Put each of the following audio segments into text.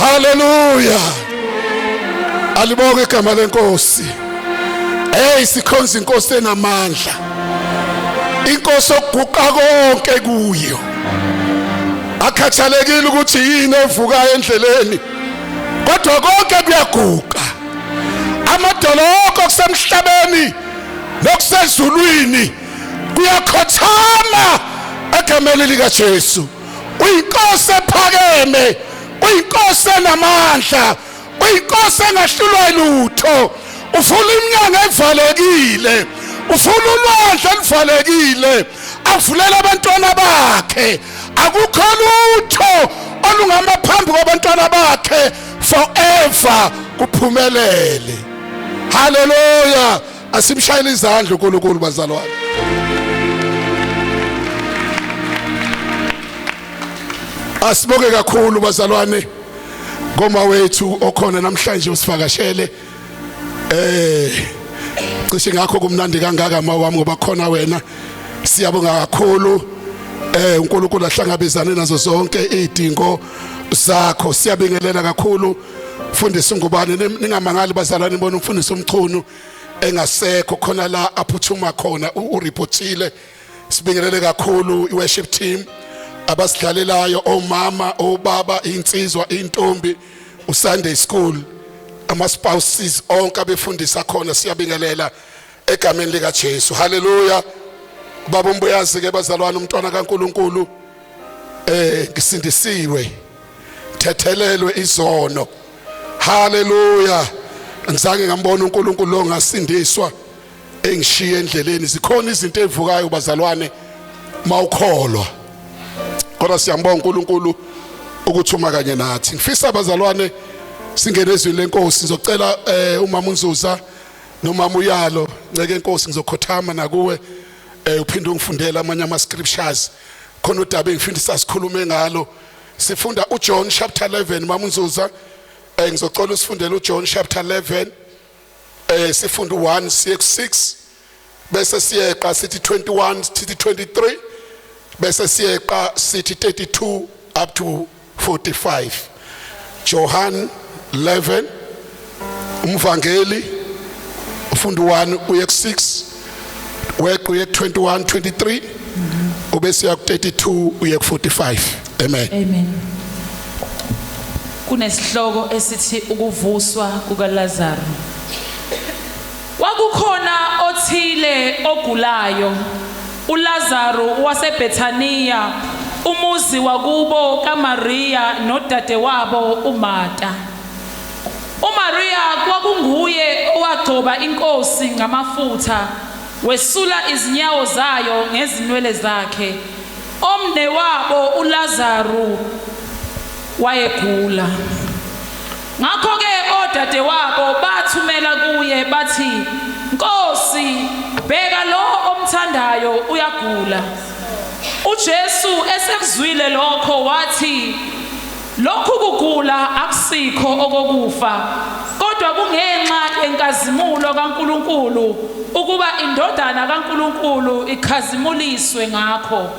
Haleluya. Alibonge igama lenkosi. Hey, sikhonza inkosi enamandla. Inkosi okuguqa konke kuyo. Akhathalekile ukuthi yini evukayo endleleni. Kodwa konke kuyaguqa. Amadoloko kusemhlabeni nokusezulwini kuyakhothama egameni likaJesu. Uyinkosi ephakeme, uyinkosi enamandla, uyinkosi engahlulwa lutho. Uvula iminyango evalekile, uvula ulwandle oluvalekile, avulela abantwana bakhe. Akukho lutho olungama phambi kwabantwana bakhe forever kuphumelele. Haleluya! Asimshayele izandla uNkulunkulu bazalwane. Asibonge kakhulu bazalwane ngoma wethu okhona namhlanje usivakashele. Cishe ngakho kumnandi kangaka mawami ngoba khona wena. Siyabonga kakhulu. uNkulunkulu ahlangabezane nazo zonke izidingo zakho. Siyabingelela kakhulu Mfundisi Ngubane. Ningamangali bazalwane, bona umfundisi uMchunu engasekho khona la aphuthuma khona, ureportile. Sibingelele kakhulu iworship team abasidlalelayo, omama, obaba, insizwa, intombi, uSunday school, ama spouses onke abefundisa khona. Siyabingelela egameni lika Jesu. Haleluya. Baba umbuyazi ke bazalwane, umntwana kaNkuluNkulu, ngisindisiwe, thethelelwe izono. Haleluya. Ngizange ngambona uNkulunkulu lo ngasindiswa engishiye endleleni. Zikhona izinto evukayo bazalwane mawukholwa, kodwa siyambonga uNkulunkulu ukuthi uma kanye nathi. Ngifisa bazalwane singene ezwini lenkosi. Ngizocela umama uNzuza nomama uYalo, nceke enkosi, ngizokhothama nakuwe, uphinde ungifundele amanye ama scriptures khona udaba engifundisa sikhulume ngalo. Sifunda uJohn chapter 11. Mama uNzuza, ngizocela usifundele uJohn chapter 11, sifunda u1 siye ku6, bese siyeqa sithi 21, sithi 23, bese siyeqa sithi 32 up to 45. Johann 11, umvangeli ufunda u1 uye ku6, weqa uye ku21, 23, ubese uya ku32 uye ku45. Amen. Amen. Kunesihloko esithi ukuvuswa kukaLazaro. Kwakukhona othile ogulayo, uLazaro waseBethaniya, umuzi wakubo kaMariya nodadewabo uMarta. UMariya kwakunguye owagcoba inkosi ngamafutha, wesula izinyawo zayo ngezinwele zakhe. Omnewabo uLazaru wayegula. Ngakho-ke odadewabo bathumela kuye bathi, Nkosi, bheka lo omthandayo uyagula. UJesu esekuzwile lokho wathi, Lokhu kugula akusikho okokufa, kodwa kungenxa yenkazimulo kaNkulunkulu, ukuba iNdodana kaNkulunkulu ikhazimuliswe ngakho.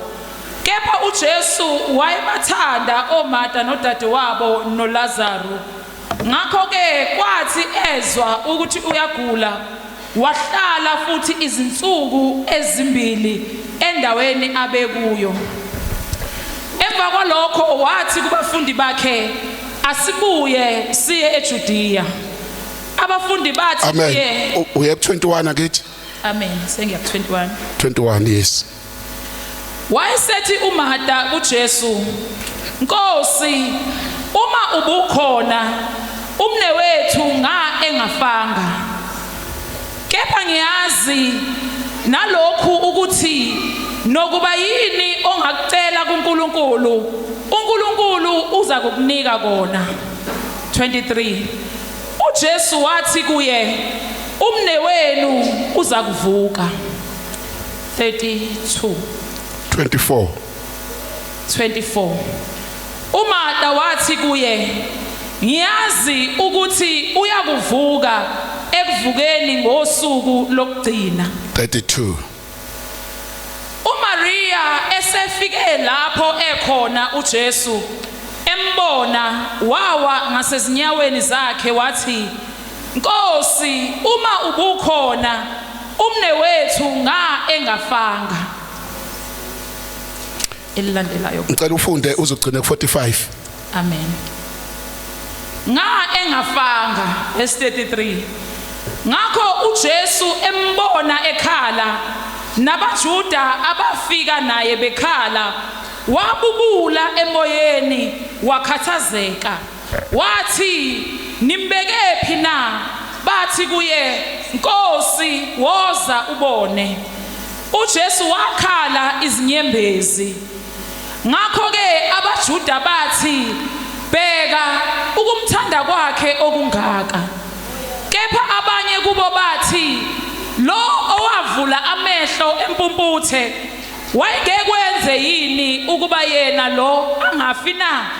Kepha uJesu wayebathanda oMarta nodadewabo noLazaru. Ngakho-ke kwathi ezwa ukuthi uyagula, wahlala futhi izinsuku ezimbili endaweni abekuyo. Emva kwalokho wathi kubafundi bakhe, Asibuye siye eJudiya. Abafundi bathi Amen. kuye, Uye ku21 akithi? Amen, sengiya ku21. 21, yes. Wayesethi uMarta kuJesu, Nkosi, uma ubukhona, umnewethu nga engafanga. Kepha ngiyazi nalokhu ukuthi nokuba yini ongakucela kuNkulunkulu, uNkulunkulu uza kukunika kona. 23 uJesu wathi kuye, umnewenu uza kuvuka. 32 24 24 uMarta wathi kuye, ngiyazi ukuthi uyakuvuka ekuvukeni ngosuku lokugcina. 32 uMaria esefike lapho ekhona uJesu, Embona wawa ngasezinyaweni zakhe wathi, Nkosi, uma ubukhona umnewethu nga engafanga. Elilandelayo. Ngicela ufunde uzogcina ku45. Amen. Nga engafanga, verse 33. Ngakho uJesu embona ekhala nabaJuda abafika naye bekhala, wabubula emoyeni wakhathazeka. Wathi, Nimbekephi na? Bathi kuye, Nkosi, woza ubone. UJesu wakhala izinyembezi. Ngakho-ke abaJuda bathi, Bheka ukumthanda kwakhe okungaka. Kepha abanye kubo bathi, Lo owavula amehlo empumputhe wayengekwenze yini ukuba yena lo angafi na?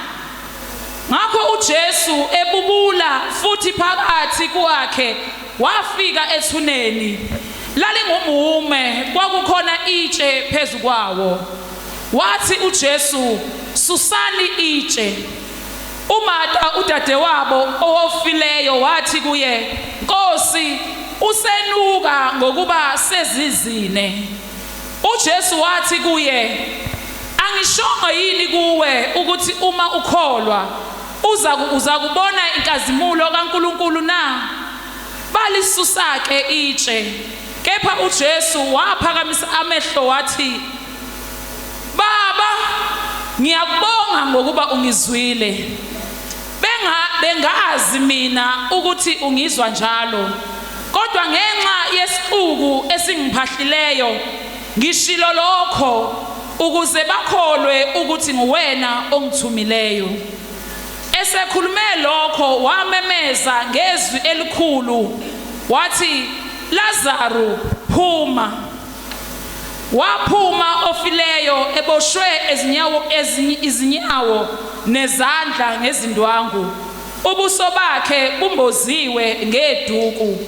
Ngakho uJesu ebubula futhi phakathi kwakhe wafika ethuneni. Lalingumhume, kwakukhona itshe phezu kwawo. Wathi uJesu, Susani itshe. UMarta udadewabo owofileyo wathi kuye, Nkosi, usenuka ngokuba sezizine. UJesu wathi kuye, Angishongo yini kuwe ukuthi uma ukholwa uza uzakubona inkazimulo kaNkulunkulu na? Balisusa-ke itshe. Kepha uJesu waphakamisa amehlo wathi, Baba, ngiyakubonga ngokuba ungizwile. Benga bengazi mina ukuthi ungizwa njalo, kodwa ngenxa yesixuku esingiphahlileyo ngishilo lokho ukuze bakholwe ukuthi nguwena ongithumileyo. Esekhulume lokho wamemeza ngezwi elikhulu wathi, Lazaru, phuma! Waphuma ofileyo eboshwe ezinyawo izinyawo nezandla ngezindwangu, ubuso bakhe bumboziwe ngeduku.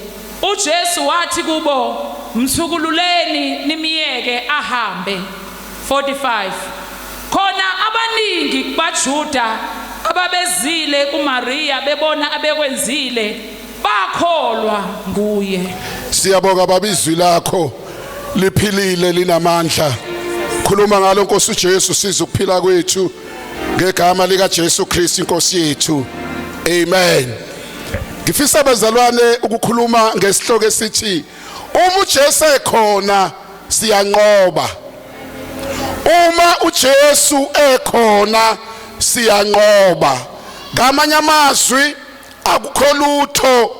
UJesu wathi kubo, Mthukululeni nimyeke ahambe. 45 Khona abaningi kubaJuda ababezile kuMariya bebona abekwenzile bakholwa nguye. Siyabonga baba, izwi lakho liphilile linamandla. Khuluma ngalo Nkosi uJesu, siza ukuphila kwethu ngegama lika Jesu Kristu inkosi yethu. Amen. Ngifisa bazalwane ukukhuluma ngesihloko esithi uma uJesu ekhona siyanqoba. Uma uJesu ekhona siyanqoba. Ngamanye amazwi, akukho lutho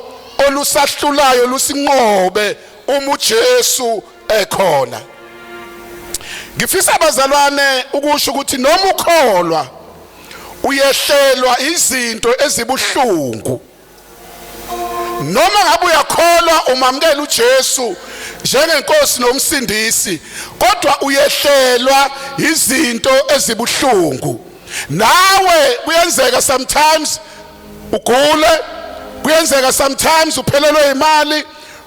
olusahlulayo lusinqobe uma uJesu ekhona. Ngifisa bazalwane ukusho ukuthi noma ukholwa uyehlelwa izinto ezibuhlungu, noma ngabe uyakholwa umamukela uJesu njengenkosi nomsindisi, kodwa uyehlelwa izinto ezibuhlungu. Nawe kuyenzeka sometimes ugule, kuyenzeka sometimes uphelelwe imali,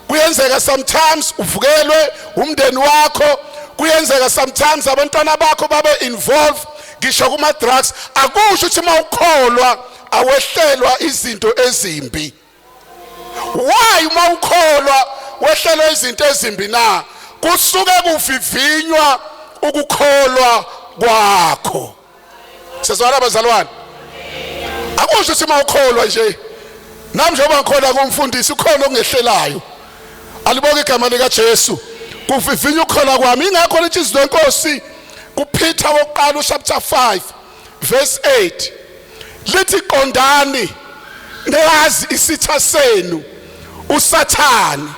kuyenzeka sometimes uvukelwe umndeni wakho, kuyenzeka sometimes abantwana bakho babe involved ngisho kuma drugs. Akusho ukuthi mawukholwa awehlelwa izinto ezimbi. Why uma ukholwa wehlelwa izinto ezimbi na? Kusuke kuvivinywa ukukholwa kwakho. Sezwana bazalwane, akusho ukuthi uma ukholwa nje, nami njengoba ngikhona kumfundisi ukhona okungehlelayo. Alibonke igama lika Jesu. Kuvivinya ukukholwa kwami. Ingakho lithi izwi lenkosi kuPeter wokuqala uchapter 5 verse 8 lithi, qondani niyazi isitha senu uSathane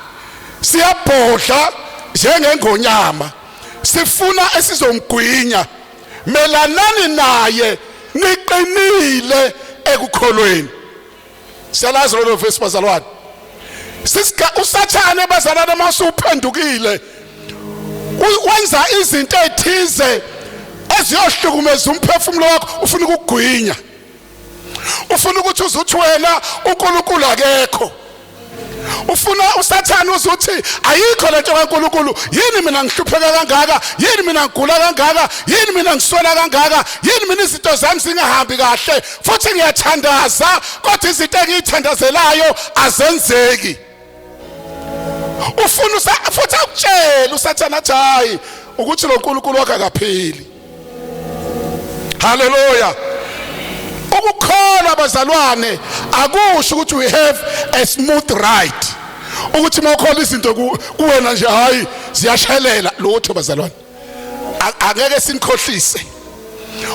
siyabhodla njengengonyama, sifuna esizomgwinya, melanani naye niqinile ekukholweni. Siyalazi lolo verse bazalwane. Sisika uSathane bazalwane, masuphendukile wenza izinto ezithize eziyohlukumeza umphefumulo wakho, ufuna ukugwinya, ufuna ukuthi uzuthi wena uNkulunkulu akekho. Ufuna uSathane uzuthi ayikho lento kaNkuluNkulu, yini mina ngihlupheka kangaka, yini mina ngigula kangaka, yini mina ngiswela kangaka, yini mina izinto zami zingahambi kahle, futhi ngiyathandaza kodwa izinto engiyithandazelayo azenzeki. Ufuna futhi akutshele uSathane athi hayi ukuthi lo nkulunkulu wakhe akaphili. Haleluya. Ukukholwa bazalwane akusho ukuthi we have a smooth ride, ukuthi mawukholwa izinto kuwena nje hayi ziyashelela. Lutho bazalwane, angeke sinikhohlise.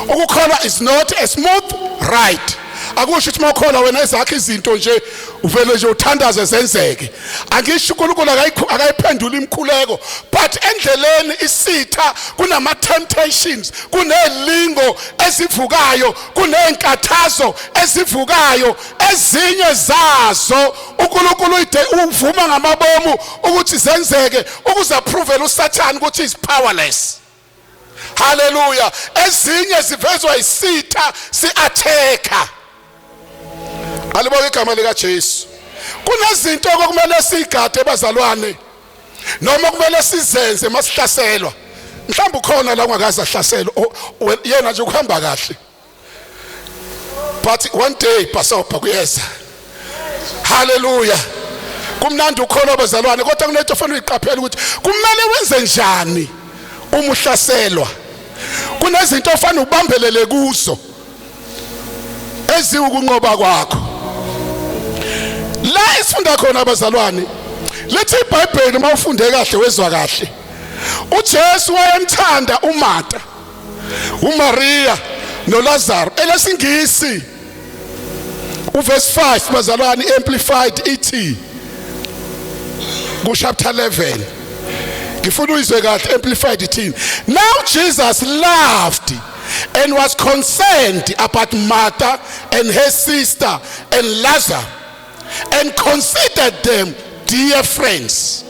Ukukholwa is not a smooth ride. Akusho ukuthi mawukholwa wena ezakho izinto nje uvele nje uthandaze zenzeke. Angisho uNkulunkulu akayiphendula imikhuleko, but endleleni isitha kunama temptations, kunelingo ezivukayo, kunezinkathazo ezivukayo. Ezinye zazo uNkulunkulu uvuma ngamabomu ukuthi zenzeke ukuze aprovele uSathane ukuthi is powerless. Haleluya. Ezinye zivezwa isitha si-attacker. Alibonke igama lika Jesu. Kunezinto okumele sigade bazalwane, noma kumele sizenze masihlaselwa. Mhlawumbe ukhona la ungakaze ahlaselwe, yena nje ukuhamba kahle, but one day pasopha kuyeza. Haleluya. Kumnandi ukholwa bazalwane, kodwa kunento ofanele uyiqaphele ukuthi kumele wenze njani uma uhlaselwa. Kunezinto ofanele ubambelele kuzo eziwukunqoba kwakho. La esifunda khona abazalwane, lithi iBhayibheli uma ufunde kahle wezwa kahle, uJesu wayemthanda uMarta, uMaria noLazaro. Elesingisi uverse 5 bazalwane, amplified ithi ku chapter 11, ngifuna uyizwe kahle amplified ithi, now Jesus loved and was concerned about Martha and her sister and Lazarus and considered them dear friends.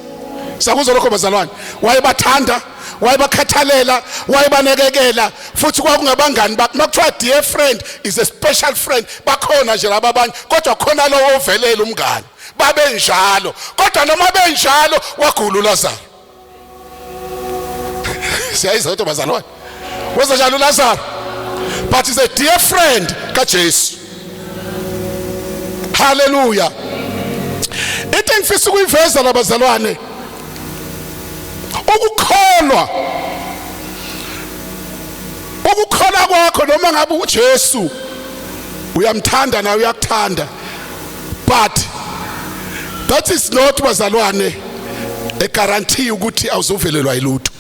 Sakuzwa lokho bazalwane? Wayebathanda, wayebakhathalela, wayebanakekela, futhi kwakungabangani bakhe. Makuthiwa dear friend is a special friend, bakhona nje laba abanye, kodwa khona lowo ovelele umngani. Babenjalo, kodwa noma benjalo wagula uLazaro. Siyayizwa kodwa bazalwane, wenza njalo uLazaro, but is a dear friend kaJesu. Haleluya. Into engifisa ukuyiveza labazalwane, ukukholwa, ukukholwa kwakho, noma ngabe uJesu uyamthanda nawe uyakuthanda, but that is not bazalwane a guarantee ukuthi awuzovelelwa yilutho.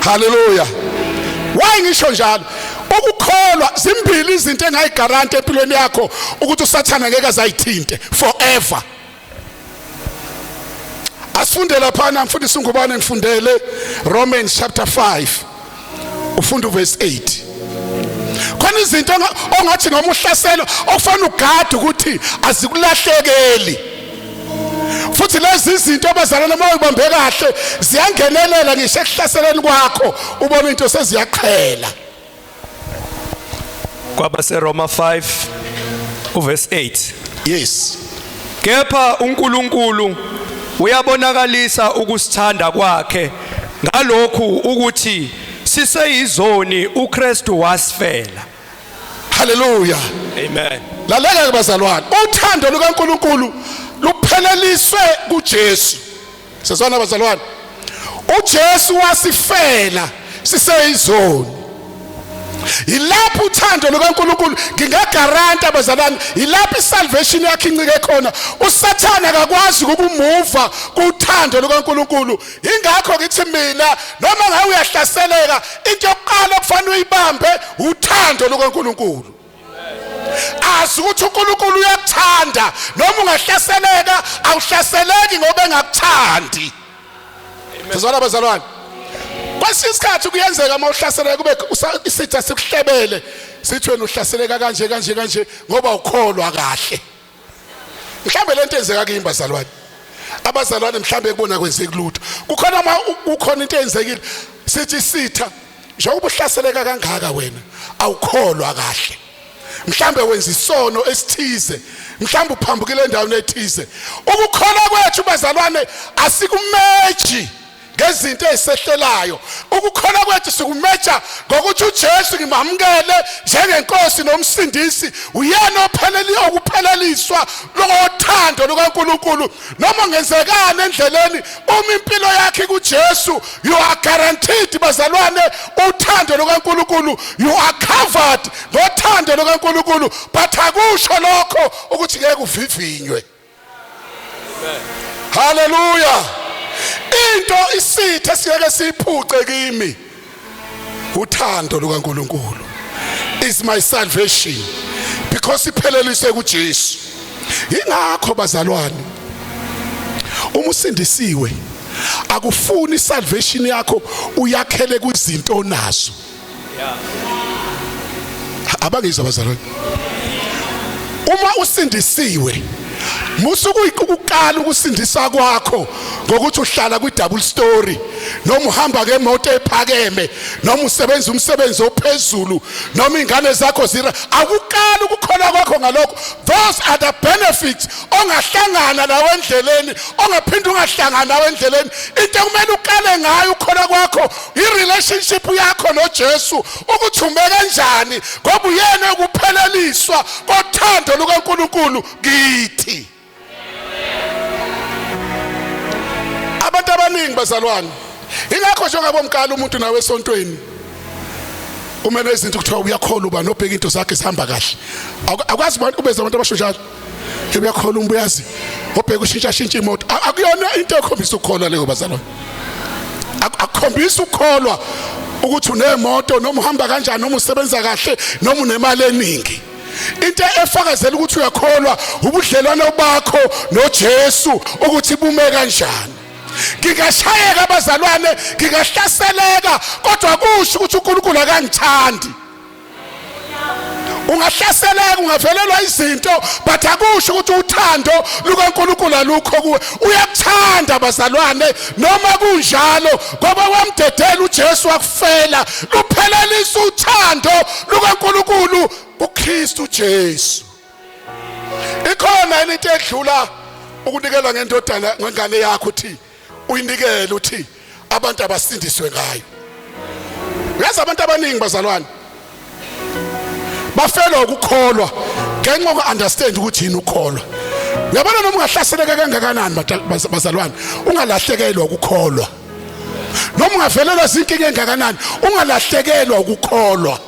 Haleluya. Why ngisho njalo? Ukukholwa, zimbili izinto engayigaranti empilweni yakho ukuthi uSathana ngeke azayithinte forever. Asifunde laphana, mfundisi Ngubane, ngifundele Romans chapter 5, ufunda uverse 8. Khona izinto ongathi noma uhlaselwa okufanele ugade ukuthi azikulahlekeli, futhi lezi zinto abazalwane uma uyibambe kahle ziyangenelela ngisho ekuhlaseleni kwakho, ubona into seziyaqhela. KwabaseRoma 5 uverse 8. Yes. Kepha uNkulunkulu uyabonakalisa ukusithanda kwakhe ngalokhu ukuthi siseyizoni uKristu wasifela. Haleluya. Amen. Lalela ke bazalwane, uthando lukaNkulunkulu lupheleliswe kuJesu. Sezwana bazalwane, uJesu wasifela siseyizoni. Yilapho uthando lukaNkulunkulu, ngingagaranta bazalwane, yilapho isalvation yakhe incike khona. USathana akakwazi ukumuva kuthando lukaNkulunkulu. Ingakho ngithi mina, noma ngabe uyahlaseleka, into yokuqala okufanele uyibambe uthando lukaNkulunkulu. Azi ukuthi uNkulunkulu uyakuthanda, noma ungahlaseleka awuhlaseleki ngoba engakuthandi. Sizwana bazalwane? Kwesinye isikhathi kuyenzeka uma uhlaseleka kube isitha sikuhlebele, sithi wena uhlaseleka kanje kanje kanje ngoba ukholwa kahle. Mhlambe lento enzeka kimi bazalwane, abazalwane mhlambe kubona kwenzeki lutho, kukhona uma kukhona into eyenzekile sithi isitha, njengoba uhlaseleka kangaka wena awukholwa kahle. Mhlambe wenza isono esithize, mhlambe uphambukile endaweni ethize. Ukukholwa kwethu bazalwane asikumeji ngezinto ezisehlelayo. Ukukholwa kwethu sikumeja ngokuthi uJesu ngimamukele njengenkosi nomsindisi, uyena opheleli okupheleliswa lothando lukaNkuluNkulu. Noma ngenzekani endleleni, uma impilo yakhe kuJesu, you are guaranteed bazalwane uthando lukaNkuluNkulu, you are covered ngothando lukaNkuluNkulu. But akusho lokho ukuthi ngeke uvivinywe. Haleluya. Into isithe siyeke siyiphuce kimi uthando lukaNkuluNkulu is my salvation, because ipheleliswe kuJesu. Ingakho bazalwane, uma usindisiwe akufuni salvation yakho uyakhele kuzinto onazo. Abangizwa bazalwane, uma usindisiwe musu ukuqala ukusindisa kwakho ngokuthi uhlala kwi double story, noma uhamba ngemoto ephakeme, noma usebenza umsebenzi ophezulu, noma ingane zakho zira. Akuqala ukukholwa kwakho ngalokho. Those are the benefits ongahlangana nawe endleleni, ongaphinde ungahlangana nawe endleleni. Into ekumele uqale ngayo ukukholwa kwakho i-relationship yakho noJesu, ukuthi ume kanjani, ngoba uyena ukupheleliswa kothando lukaNkuluNkulu kithi. Abantu abaningi bazalwane, ingakho njengoba umkala umuntu nawe esontweni uma nezinto kuthiwa uyakholwa, uba nobheka into zakhe zihamba kahle. Akwazi abantu ubeza abantu abasho njalo, uyakholwa umbuyazi obheka ushintsha shintsha imoto. Akuyona into ekhombisa ukukholwa leyo bazalwane. Akukhombisa ukukholwa ukuthi unemoto, noma uhamba kanjani, noma usebenza kahle, noma unemali eningi. Into efakazela ukuthi uyakholwa ubudlelwano bakho noJesu, ukuthi bume kanjani. Ngingashayeka abazalwane, ngingahlaseleka, kodwa kusho ukuthi uNkulunkulu akangithandi. Ungahlaseleka, ungavelelwa izinto, but akusho ukuthi uthando lukaNkulunkulu alukho kuwe. Uyakuthanda bazalwane noma kunjalo, ngoba wamdedela uJesu wakufela. Luphelelisa uthando lukaNkulunkulu kuKristu Jesu. Ikhona into edlula ukunikela ngendodana, ngengane yakho, uthi uyinikele, uthi abantu abasindiswe ngayo? Uyazi, abantu abaningi bazalwane bafelwa ukukholwa ngenxa yoku-understand ukuthi yini ukukholwa. Uyabona, noma ungahlaseleka kangakanani bazalwane, ungalahlekelwa ukukholwa. Noma ungavelelwa zinkinga engakanani, ungalahlekelwa ukukholwa.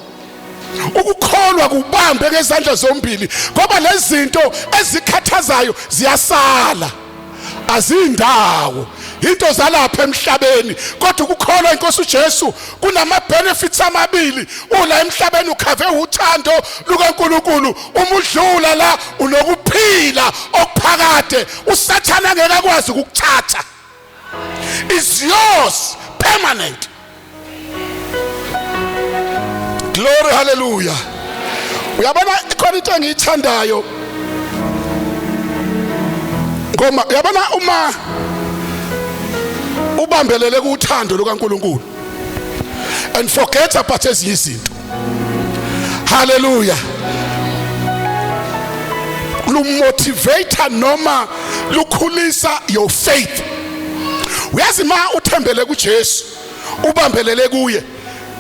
Ukukholwa kubambe ngezandla zombili, ngoba lezi zinto ezikhathazayo ziyasala, azindawo, into zalapha emhlabeni. Kodwa ukukholwa inkosi uJesu kunama benefits amabili: ula emhlabeni ukhave uthando lukaNkuluNkulu, uma udlula la unokuphila okuphakade. USathana angeke akwazi ukukuthatha, is yours permanent. Glory, hallelujah. Uyabona, ikhona into engiyithandayo ngoma. Uyabona, uma ubambelele kuthando lukaNkuluNkulu and forget about ezinye izinto, hallelujah, lumotivator noma lukhulisa your faith. Uyazi, ma uthembele kuJesu, ubambelele kuye,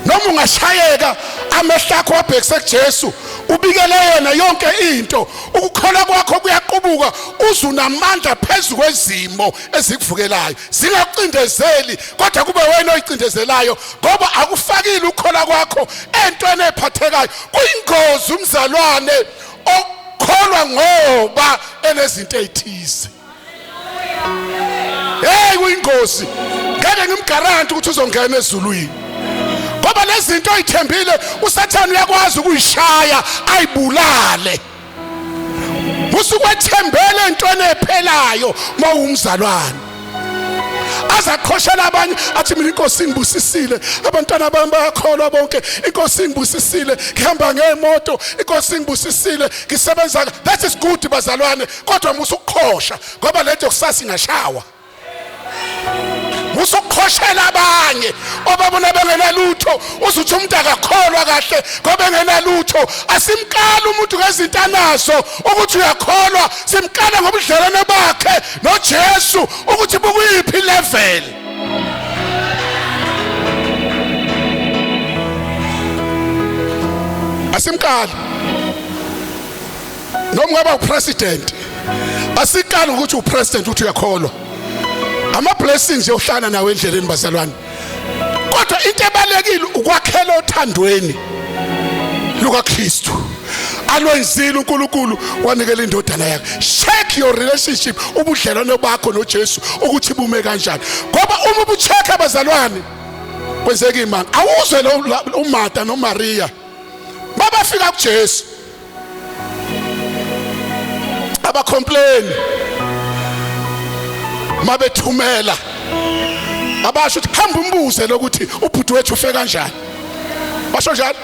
noma ungashayeka, amehlo akho abhekise kuJesu, ubikele yena yonke into, ukukholwa kwakho kuyaqubuka, uze unamandla phezu kwezimo ezikuvukelayo. Zingakucindezeli, kodwa kube wena oyicindezelayo, ngoba akufakile ukukholwa kwakho entweni ephathekayo. Kuyingozi umzalwane okholwa ngoba enezinto ezithize. Hey, kuyingozi. Ngeke ngimgaranti ukuthi uzongena ezulwini, ngoba lezi zinto oyithembile uSathane uyakwazi ukuyishaya ayibulale. Usukwethembele entweni ephelayo mawumzalwane, azaqhoshela abanye athi, "Mina inkosi ingibusisile, abantwana bami bayakholwa bonke, inkosi ingibusisile, ngihamba ngemoto, inkosi ingibusisile, ngisebenza." That is good bazalwane, kodwa musa ukuqhosha, ngoba lento kusasa ingashawa. Musa ukuqhoshela abanye obabona bengenalutho, uzuthi umuntu akakholwa kahle ngoba engenalutho. Asimkali umuntu ngezinto anazo ukuthi uyakholwa, simkala ngobudlelwane bakhe noJesu ukuthi bukuyiphi level. Asimkali noma ungaba upresident, asikali ukuthi upresident uthi uyakholwa. Ama blessings yohlala nawe endleleni bazalwane, kodwa into ebalekile ukwakhela othandweni lukaKristu alwenzile uNkulunkulu, wanikela indodana yakhe. Check your relationship, ubudlelwano bakho noJesu ukuthi bume kanjani, ngoba uma ubucheck abazalwane kwenzeka imanga. Awuzwe lo uMartha noMaria babafika kuJesu abacomplain, mabethumela abasho ukuthi hamba umbuze lokuthi ubhuti wethu ufe kanjani, basho njalo,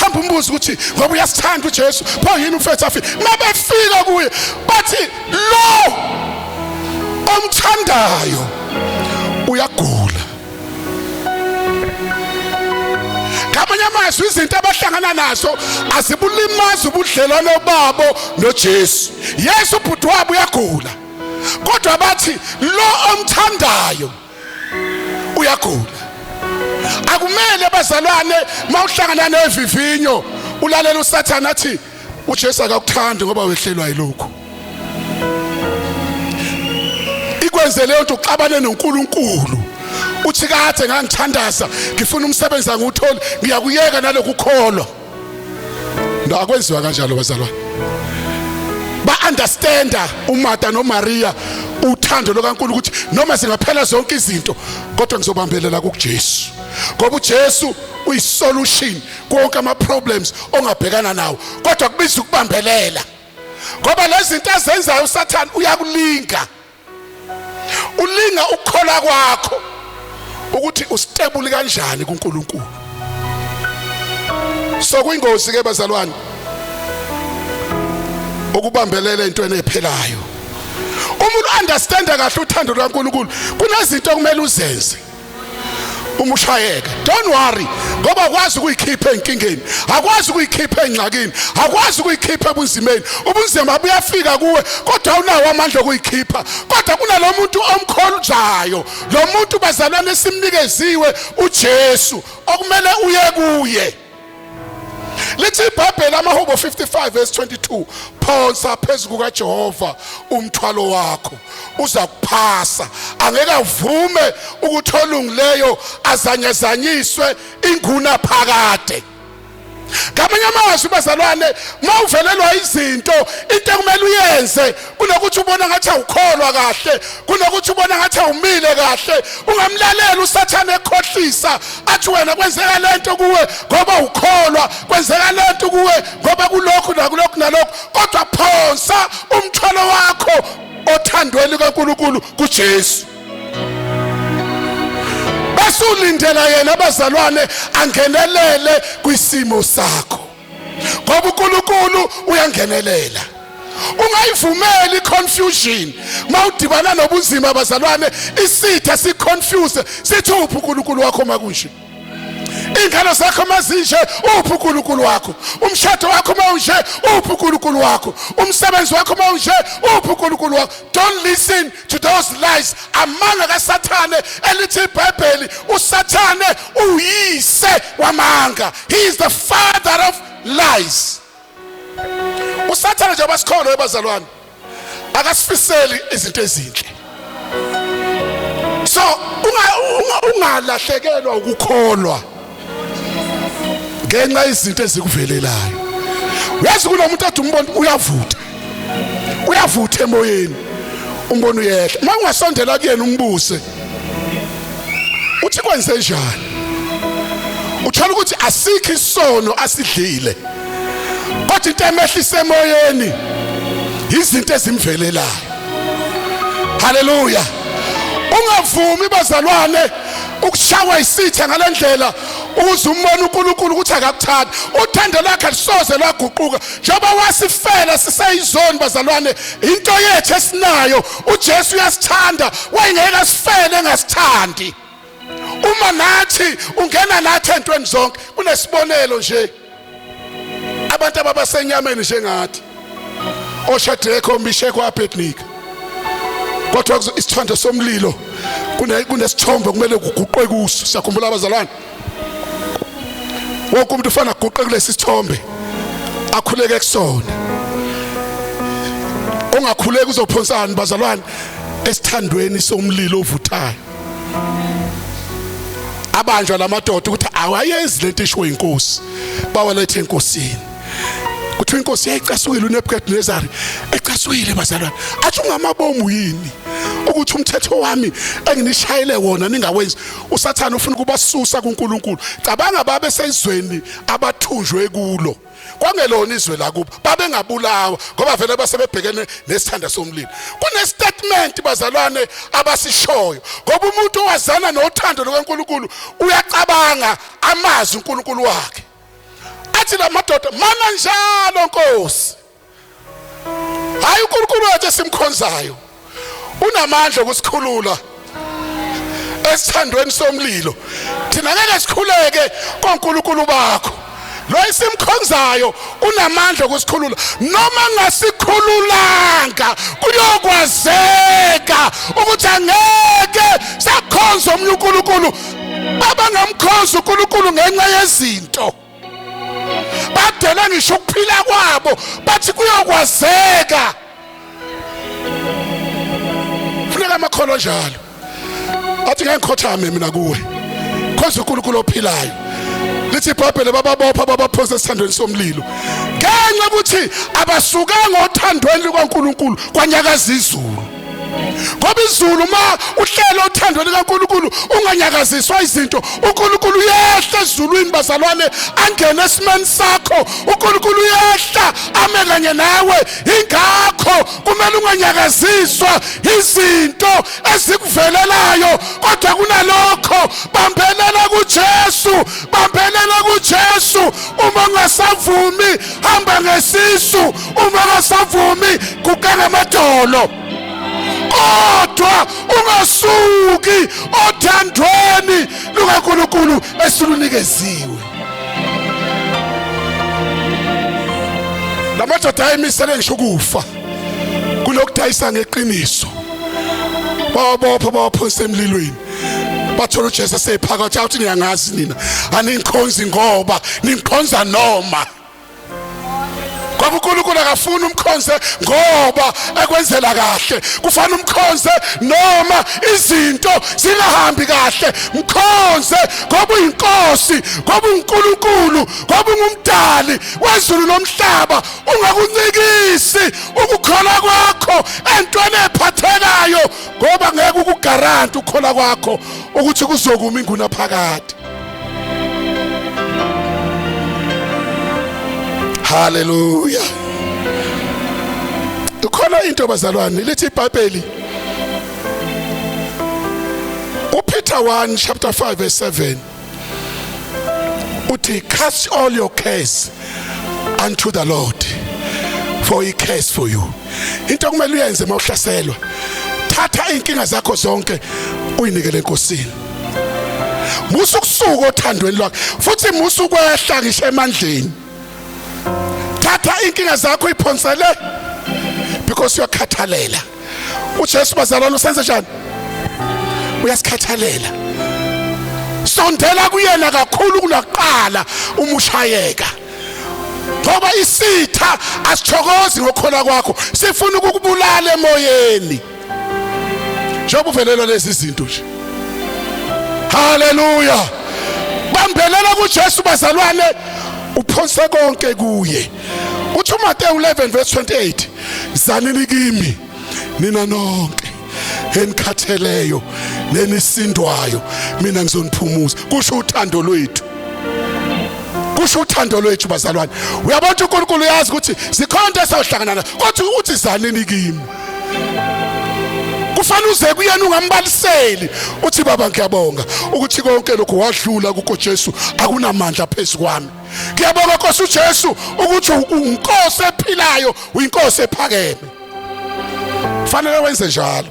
hamba umbuze ukuthi ngoba uyasithanda uJesu, pho yini umfethu afike. Mabefika kuye bathi lo omthandayo uyagula. Ngamanye amazwi, izinto abahlangana nazo azibulimazi ubudlelwano babo noJesu. Yesu ubhuti wabo uyagula, kodwa bathi lo omthandayo uyagula. Akumele bazalwane mawuhlangana nevivinyo ulalela uSathane athi uJesu akakuthandi ngoba wehlelwa yilokhu. Ikwenze leyo nto uxabane noNkulunkulu, uthi kade ngangithandaza ngifuna umsebenzi angiwutholi, ngiyakuyeka nalokhu kukholwa. No, akwenziwa kanjalo bazalwane. Ba understanda uMartha noMaria uthando lokaNkulunkulu ukuthi noma singaphela zonke izinto kodwa ngizobambelela kuJesu, ngoba uJesu uyisolution konke ama problems ongabhekana nawo, kodwa kubiza ukubambelela, ngoba lezi zinto azenzayo uSathane uyakulinga, ulinga ukukholwa kwakho ukuthi ustable kanjani kuNkulunkulu. So kuyingozi ke bazalwane ukubambelela entweni ephelayo. Uma uunderstanda kahle uthando lukaNkulunkulu, kunezinto okumele uzenze uma ushayeka. Don't worry, ngoba akwazi ukuyikhipha enkingeni, akwazi ukuyikhipha engxakini, akwazi ukuyikhipha ebunzimeni. Ubunzima buyafika kuwe kodwa awunawo amandla okuyikhipha, kodwa kunalo muntu omkhonzayo, lo muntu bazalwane esimnikeziwe uJesu okumele uye kuye. Lithi iBhayibheli amaHubo 55 verse 22, phonsa phezu kukaJehova umthwalo wakho, uza kuphasa, angeke avume ukuthi olungileyo azanyazanyiswe inguna phakade. Ngamanye amazwi bazalwane, mawuvelelwa izinto, into ekumele uyenze kunokuthi ubona ngathi awukholwa kahle, kunokuthi ubona ngathi awumile kahle, ungamlalela uSathane ekhohlisa athi wena kwenzeka lento kuwe ngoba ukholwa, kwenzeka lento kuwe ngoba kulokhu nakulokhu nalokhu, kodwa phonsa umthwalo wakho othandweni kaNkulunkulu kuJesu, bese ulindela yena abazalwane angenelele kwisimo sakho, ngoba uNkulunkulu uyangenelela. Ungayivumeli iconfusion mawudibana nobunzima abazalwane, isitha siconfuse sithi uphi uNkulunkulu wakho makunje, ingane zakho mazinje uphi uNkulunkulu wakho, umshado wakho mawunje uphi uNkulunkulu wakho, umsebenzi wakho mawunje uphi uNkulunkulu wakho. Don't listen to those lies, amanga kaSathane. Elithi iBhayibheli uSathane uyise wamanga, he is the father of lies. USathane njengoba sikhona ebazalwane akasifiseli izinto ezinhle, so ungalahlekelwa ukukholwa ngenxa izinto ezikuvelelayo. Uyazi kunomuntu athi umbona uyavutha, uyavutha emoyeni, umbona uyehla, uma ungasondela kuyena umbuze uthi kwenze njani, uthola ukuthi asikho isono asidlile, kodwa into emehlisa emoyeni izinto ezimvelelayo. Haleluya! Ungavumi bazalwane ukushawa isitha ngalendlela. Ukuze umbone uNkulunkulu ukuthi akakuthandi. Uthando lwakhe lisoze lwaguquka. Njengoba wasifela siseyizoni bazalwane, into yethu esinayo uJesu uyasithanda, wayengeke asifele engasithandi. Uma nathi ungena nathi entweni zonke, kunesibonelo nje. Abantu ababasenyameni njengathi oShadrach, oMishek, oAbednego, kodwa isithando somlilo kunesithombe kumele kuguqwe kuso. Siyakhumbula abazalwane, wonke umuntu ufana aguqe kulesi sithombe akhuleke kusona. Ongakhuleki uzophonsana bazalwane esithandweni somlilo ovuthayo. Abanjwa lamadoda ukuthi awayenzi lento isho inkosi, bawalethe enkosini. Kuthiwa inkosi yayicasukile uNebukadnezari, ecasukile bazalwane, athi ungamabomu yini ukuthi umthetho wami enginishayele wona ningawenzi? USathane ufuna ukubasusa kuNkulunkulu. Cabanga babe sezweni abathunjwe kulo, kwangelona izwe lakubo, babengabulawa ngoba vele basebebhekene nesithanda somlilo. Kunestatement bazalwane abasishoyo, ngoba umuntu owazana nothando lukaNkulunkulu uyacabanga amazi uNkulunkulu wakhe. Athi lamadoda, mana njalo Nkosi, hayi uNkulunkulu wethu esimkhonzayo unamandla okusikhulula esithandweni somlilo, thina ngeke sikhuleke koNkulunkulu bakho. Lo esimkhonzayo unamandla okusikhulula, noma ngasikhululanga kuyokwazeka ukuthi angeke sakhonza omnye uNkulunkulu. Babangamkhonza uNkulunkulu ngenxa yezinto, badela ngisho ukuphila kwabo, bathi kuyokwazeka. Funeka amakholwa njalo athi ngeke ngikhothame mina kuwe, khonza uNkulunkulu ophilayo. Lithi iBhayibheli bababopha babaphonsa esithandweni somlilo ngenxa ukuthi abasukanga othandweni lukaNkulunkulu, kwanyakaza izulu. Ngoba izulu uma uhlelo uthando likaNkulunkulu unganyakaziswa izinto, uNkulunkulu uyehla ezulwini bazalwane, angene esimeni sakho. uNkulunkulu uyehla ame kanye nawe. Ingakho kumele unganyakaziswa izinto ezikuvelelayo, kodwa kunalokho bambelela kuJesu, bambelela kuJesu. Uma ungasavumi hamba ngesisu, uma ungasavumi guqa ngamadolo, kodwa ungasuki othandweni lukaNkulunkulu esilunikeziwe. Lamadoda ayimisele ngisho ukufa kulokudayisa ngeqiniso. Bawabopha bawaphonsa emlilweni, bathola uJesu esephakathi. Awuthi niyangazi nina, aningikhonzi ngoba ningikhonza noma ngoba uNkulunkulu akafuni umkhonze ngoba ekwenzela kahle, kufana umkhonze noma izinto zingahambi kahle. Mkhonze ngoba uyinkosi, ngoba uNkulunkulu, ngoba ungumdali wezulu nomhlaba. Ungakuncikisi ukukholwa kwakho entweni ephathekayo, ngoba ngeke ukugaranti ukukholwa kwakho ukuthi kuzokuma ingunaphakade. Haleluya. Ikhona into bazalwane, lithi iBhayibheli uPeter 1 chapter 5 verse 7 uthi, cast all your cares unto the Lord for he cares for you. Into okumele uyenze mawuhlaselwa, thatha inkinga zakho zonke uyinikele eNkosini. Musa ukusuka othandweni lwakhe, futhi musa ukwehla ngisho emandleni. Thatha inkinga zakho iphonsele, because uyakhathalela. uJesu bazalwane usenze njani? Uyasikhathalela. Sondela kuyena kakhulu kunakuqala uma ushayeka, ngoba isitha asithokozi ngokukholwa kwakho, sifuna ukukubulala emoyeni njengoba uvelelwa lezi zinto nje. Haleluya. Bambelela kuJesu bazalwane, uphonse konke kuye. Uthi uMateyu 11 verse 28, zanini kimi nina nonke enikhatheleyo nenisindwayo, mina ngizoniphumuza. Kusho uthando lwethu, kusho uthando lwethu bazalwane. Uyabona uNkulunkulu uyazi ukuthi zikhona into esayohlangana nazo, kodwa uthi zanini kimi. Kufanele uze kuyena ungambaliseli, uthi baba ngiyabonga ukuthi konke lokhu wadlula kukho Jesu, akunamandla phezu kwami. Ngiyabonga Nkosi uJesu ukuthi unkosi ephilayo, uyinkosi ephakeme. Fanele wenze njalo.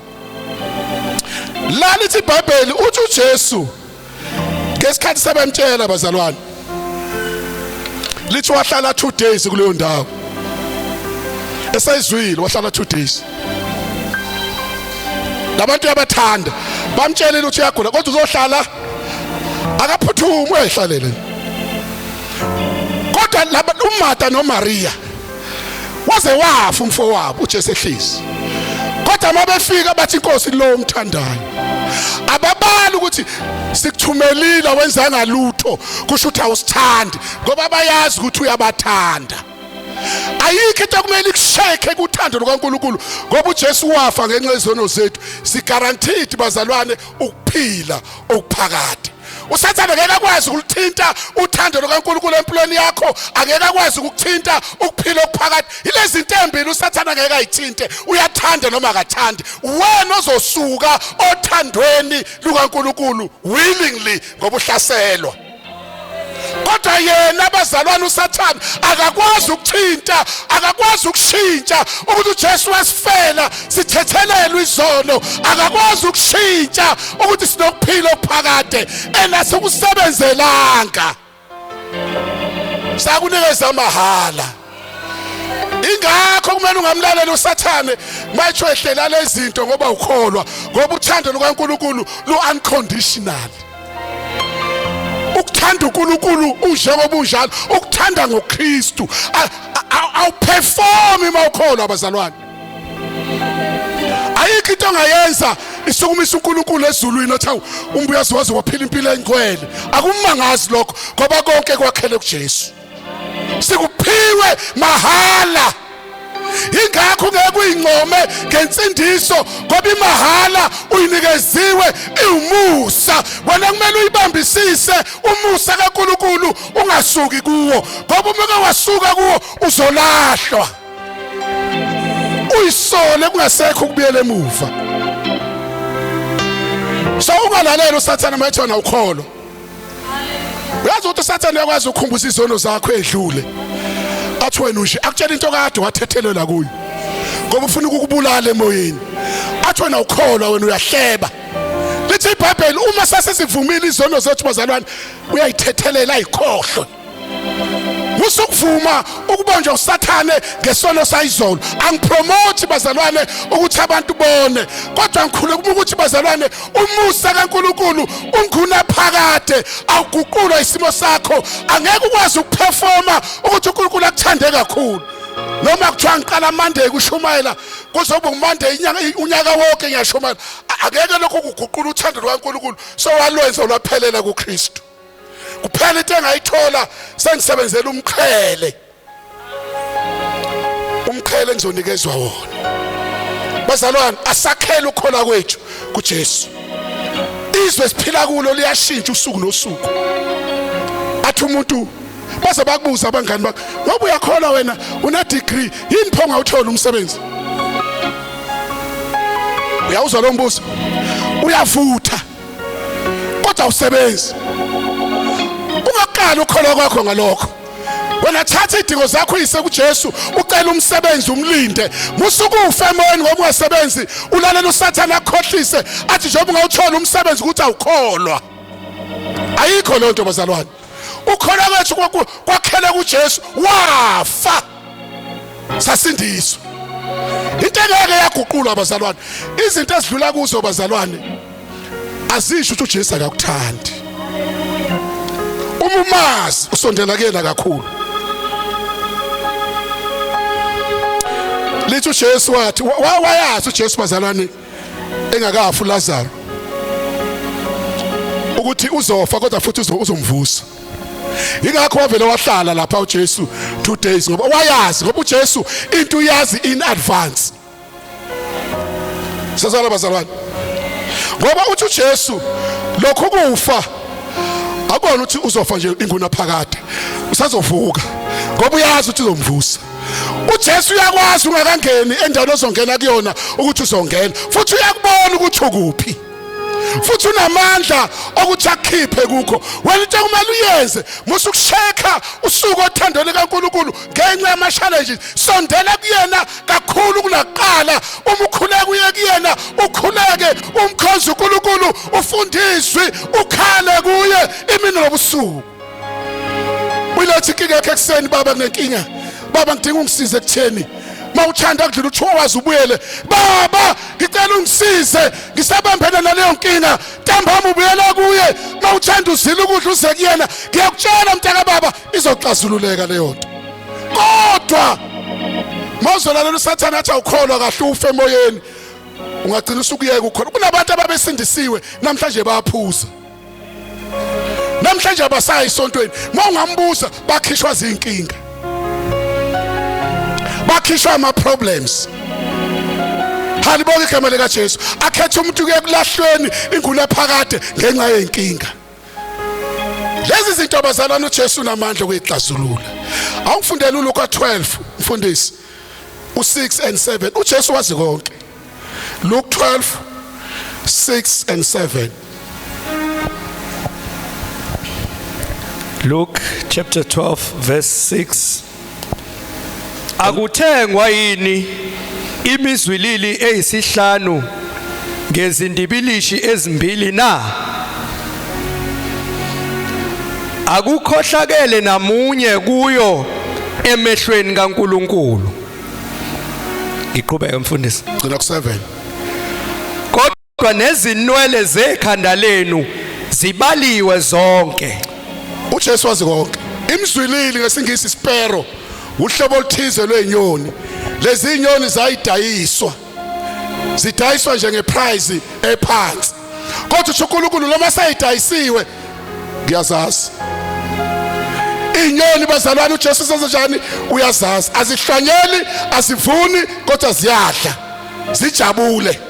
La lithi iBhayibheli uthi uJesu ngesikhathi sebemtshela bazalwane, lithi wahlala 2 days kuleyo ndawo. Esayizwile wahlala 2 days. Labantu abathanda bamtshelile ukuthi uyagula kodwa uzohlala, akaphuthumi, uyayihlalele. Kodwa laba uMartha noMaria waze wafa umfowabo uJesu ehlezi. Kodwa mabefika bathi inkosi lo umthandayo, ababali ukuthi sikuthumelile wenzanga lutho, kusho ukuthi awusithandi, ngoba bayazi ukuthi uyabathanda. Ayikho into okumele ikusheke kuthando lukaNkuluNkulu, ngoba uJesu wafa ngenxa yezono zethu. Siguaranteed bazalwane ukuphila okuphakade. uSathane ngeke akwazi ukulithinta uthando lukaNkuluNkulu empilweni yakho, angeke akwazi ukukuthinta ukuphila okuphakade. Ilezi zinto ezimbili uSathane angeke ayithinte, uyathanda noma akathandi. Wena ozosuka othandweni lukaNkuluNkulu willingly ngoba uhlaselwa. Kodwa yena abazalwane uSathane akakwazi ukuthinta, akakwazi ukushintsha ukuthi uJesu wasifela sithethelelwe izono, akakwazi ukushintsha ukuthi sinokuphila okuphakade enasekusebenzelanga, sakunikeza mahala. Ingakho kumele ungamlaleli uSathane mayitsho ehlela lezinto, ngoba ukholwa, ngoba uthando lukaNkuluNkulu lu unconditional. Ukuthanda uNkulunkulu unjengoba unjalo, ukuthanda ngoKristu, awuperform uma ukholwa abazalwane. Ayikho into ongayenza isukumisa uNkulunkulu ezulwini othi awu umbuyazi waze waphila impilo engcwele. Akumangazi lokho, ngoba konke kwakhele kuJesu, sikuphiwe mahala. Ingakho ungeke uyincome ngensindiso, ngoba imahala, uyinikeziwe, iwumusa. Wena kumele uyibambisise umusa kaNkuluNkulu, ungasuki kuwo, ngoba uma uke wasuka kuwo uzolahlwa, uyisole kungasekho ukubuyela emuva. So ungalalela uSathane mayethi wena ukholo. Uyazi ukuthi uSathane uyakwazi ukukhumbuza izono zakho edlule, athi wena nje akutshela into kade wathethelela kuyo, ngoba ufuna ukukubulala emoyeni, athi wena ukholwa, wena uyahleba. Lithi iBhayibheli uma sasesivumile izono zethu bazalwane, uyayithethelela ayikhohlwe. Usukuvuma ukubanjwa uSathane ngesono sayizolo. Angipromote bazalwane ukuthi abantu bone, kodwa ngikhuluma ukuthi bazalwane umusa kaNkuluNkulu unguna phakade, awuguqulwa isimo sakho. Angeke ukwazi ukuperforma ukuthi uNkulunkulu akuthande kakhulu. Noma kuthiwa ngiqala Monday kushumayela, kuzoba uMonday inyanga unyaka wonke ngiyashumayela, akeke lokho kuguqula uthando lukaNkulunkulu so walwenza lwaphelela kuKristu. Kuphela into engayithola sengisebenzela umqhele, umqhele engizonikezwa wona. Bazalwane, asakhele ukukholwa kwethu kuJesu. Izwe siphila kulo liyashintsha usuku nosuku. Athi umuntu baze bakubuza abangani bakho, ngoba uyakholwa wena, una degree yini pho ungawuthola umsebenzi? Uyawuzwa lo mbuzo? Uyavutha kodwa awusebenzi. Ungaqali ukholwa kwakho ngalokho. Wena thatha idingo zakho uyise kuJesu, ucela umsebenzi, umlinde. Musukufa emoyeni ngoba ungasebenzi, ulalela uSathane akukhohlise athi njengoba ungawuthola umsebenzi ukuthi awukholwa. Ayikho leyo nto bazalwane. Ukholwa kwethu kwakhele kuJesu, wafa sasindiswa. Into engeke yaguqulwa bazalwane, izinto ezidlula kuzo bazalwane azisho ukuthi uJesu akakuthandi. Uma umazi usondela kuyena kakhulu. Lithi uJesu wathi wayazi uJesu bazalwane engakafi uLazaro ukuthi uzofa, kodwa futhi uzomvusa. Ingakho wavele wahlala lapha uJesu 2 days, ngoba wayazi, ngoba uJesu into uyazi in advance. Sazala bazalwane, ngoba uthi uJesu lokhu kufa akubona ukuthi uzofa nje inguna phakade, usazovuka, ngoba uyazi ukuthi uzomvusa. uJesu uyakwazi ungakangeni endaweni ozongena kuyona ukuthi uzongena, futhi uyakubona ukuthi ukuphi, futhi unamandla okuthi akhiphe kukho. Wena into okumele uyenze, musa ukushekha usuku othandweni kaNkulunkulu ngenxa yama-challenges. Sondela kuyena kakhulu kunakuqala. Uma ukhuleka uye kuyena, ukhuleke umkhonze uNkulunkulu, ufundiswe, ukhale kuye imini nobusuku. Uyiletha inkinga yakhe ekuseni, baba kunenkinga, baba ngidinga ungisize ekutheni. Mawuthanda kudlula u2 hours ubuyele, baba ngicela ungisize ngisabambene naleyo nkinga. Ntambama ubuyela kuye, mawuthanda uzila ukudla uze kuyena. Ngiyakutshela mntaka baba, izoxazululeka leyo nto. Kodwa mawuzolalela uSathane athi awukholwa kahle, ufe emoyeni, ungagcina usukuyeka ukhona. Kunabantu ababesindisiwe namhlanje bayaphuza, namhlanje abasayi esontweni. Mawungambuza, bakhishwa zinkinga, bakhishwa ama problems. Halibonke igama lika Jesu. Akhetha umuntu kuye kulahlweni ingula phakade ngenxa yenkinga. Lezi zinto abazalwane uJesu unamandla okuyixazulula. Awungifundele uLuka 12 mfundisi, u6 and 7. uJesu wazi konke. Luke 12 6 and 7. Luke chapter 12 verse 6. Akuthengwa yini imizwilili eyisihlanu ngezindibilishi ezimbili na? Akukhohlakele namunye kuyo emehlweni kaNkuluNkulu. Ngiqhubeke mfundisi. Gcina ku 7. Kodwa nezinwele zekhanda lenu zibaliwe zonke. uJesu wazi konke. Imzwilili ngesingisi sparrow, uhlobo oluthize lwezinyoni. Lezi inyoni zayidayiswa, zidayiswa nje ngeprice ephansi, kodwa usho uNkulunkulu noma sayidayisiwe ngiyazazi inyoni bazalwane. uJesu senze njani? Uyazazi. Azihlwanyeli, azivuni, kodwa ziyadla zijabule.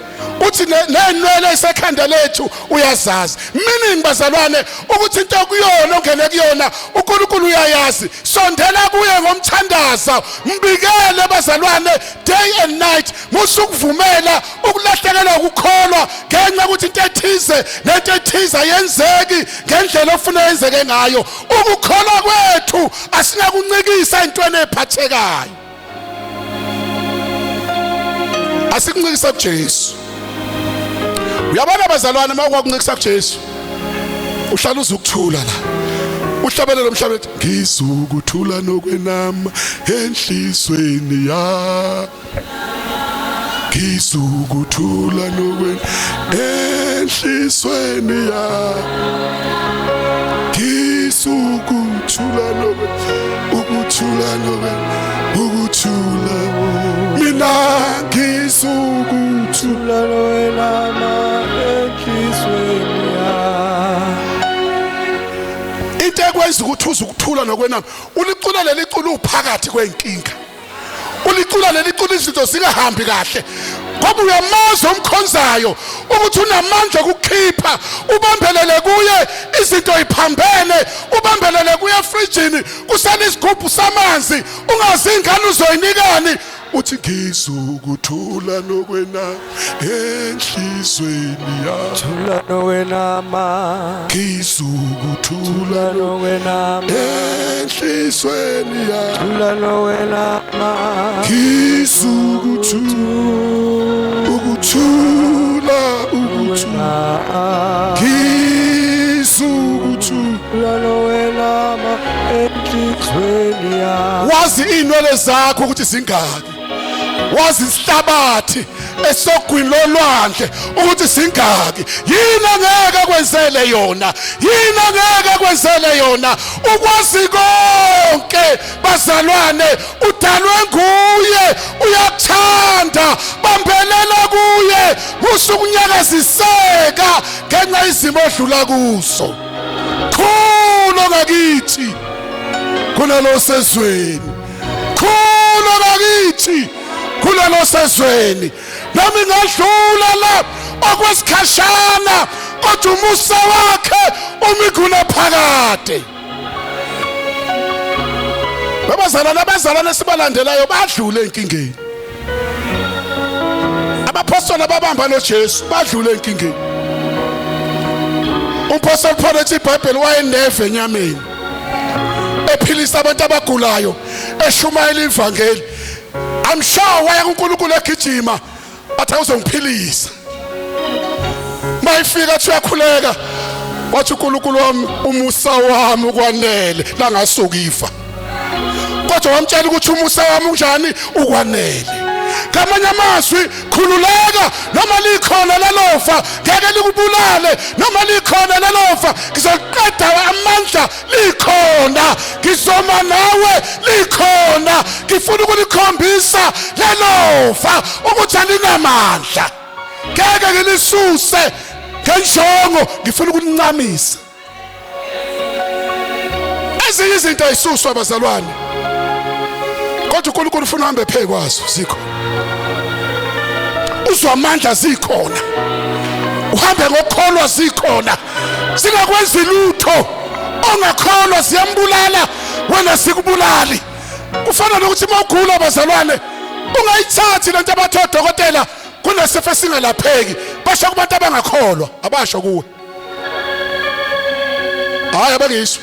Uthi nenwele isekhanda lethu uyazazi, meaning bazalwane ukuthi into kuyona ongene kuyona uNkulunkulu uyayazi. Sondela kuye ngomthandazo, mbikele bazalwane day and night. Musukuvumela ukulahlekelwa ukukholwa ngenxa ukuthi into ethize nento ethize ayenzeki ngendlela ofuna yenzeke ngayo. Ukukholwa kwethu asinakuncikisa entweni ephathekayo, asikuncikisa kuJesu. Uyabona bazalwane, uma kwakuncikisa kuJesu uhlala uzukuthula la, uhlabelele umhlaba ethi ngizukuthula nokwenama enhlizweni ya ngizukuthula nokwen enhlizweni ya ngizukuthula nokwen ukuthula nokwen ukuthula mina ngizukuthula nokwenama enhlizweni ya. Into ekwenza ukuthi uze ukuthula nokwenama, ulicula leli culo uphakathi kwenkinga, ulicula leli culo izinto zingahambi kahle, ngoba uyamazi omkhonzayo ukuthi unamandla okukhipha. Ubambelele kuye izinto iphambene, ubambelele kuye efrijini kusale isigubhu samanzi, ungazi ingane uzoyinikani, uthi ngizukuthula nokwena enhlizweni yami. Thula nokwenama. Ngizukuthula nokwenama enhlizweni yami. Thula nokwenama. Ngizukuthula ukuthula ukuthula ngizukuthula nokwenama enhlizweni yami. Wazi iy'nwele zakho ukuthi zingaki, wazi isihlabathi esogwini lolwandle ukuthi singaki. Yini angeke akwenzele yona? Yini angeke akwenzele yona? Ukwazi konke bazalwane, udalwe nguye, uyakuthanda. Bambelela kuye, musukunyakaziseka ngenxa izimo odlula kuzo. Khulu ngakithi kunalo sezweni, khulu ngakithi kulelo sezweni. Nami ngadlula la okwesikhashana, kodwa umusa wakhe umi khona phakade. Webazalwane, abazalwane esibalandelayo badlule enkingeni. Abaphostoli ababamba noJesu badlule enkingeni. Umpostoli Paul ethi iBhayibheli wayeneve enyameni, ephilisa abantu abagulayo, eshumayela ivangeli. I'm sure waya kuNkulunkulu egijima athi awuzongiphilisa. Mayifika athi uyakhuleka, wathi uNkulunkulu wami, umusa wami ukwanele, langasuka ifa. Kodwa wamtshela ukuthi umusa wami unjani, ukwanele. Ngamanye amazwi, khululeka, noma likhona lelofa ngeke likubulale, noma likhona lelofa ngizoqeda amandla, likhona, ngizoma nawe, likhona. Ngifuna ukulikhombisa lelofa ukuthi alinamandla, ngeke ngilisuse ngenjongo, ngifuna ukulincamisa. Ezinye izinto ayisuswa abazalwane, kodwa uNkulunkulu ufuna uhambe phezu kwazo. Zikho uzwa amandla, zikhona, uhambe ngokukholwa, zikhona, singakwenzi lutho. Ongakholwa ziyambulala, wena sikubulali. Kufana nokuthi uma ugula bazalwane, ungayithathi lento abathi odokotela kunesifo esingalapheki. Basho kubantu abangakholwa, abasho kuwe. Hayi, abangizwa.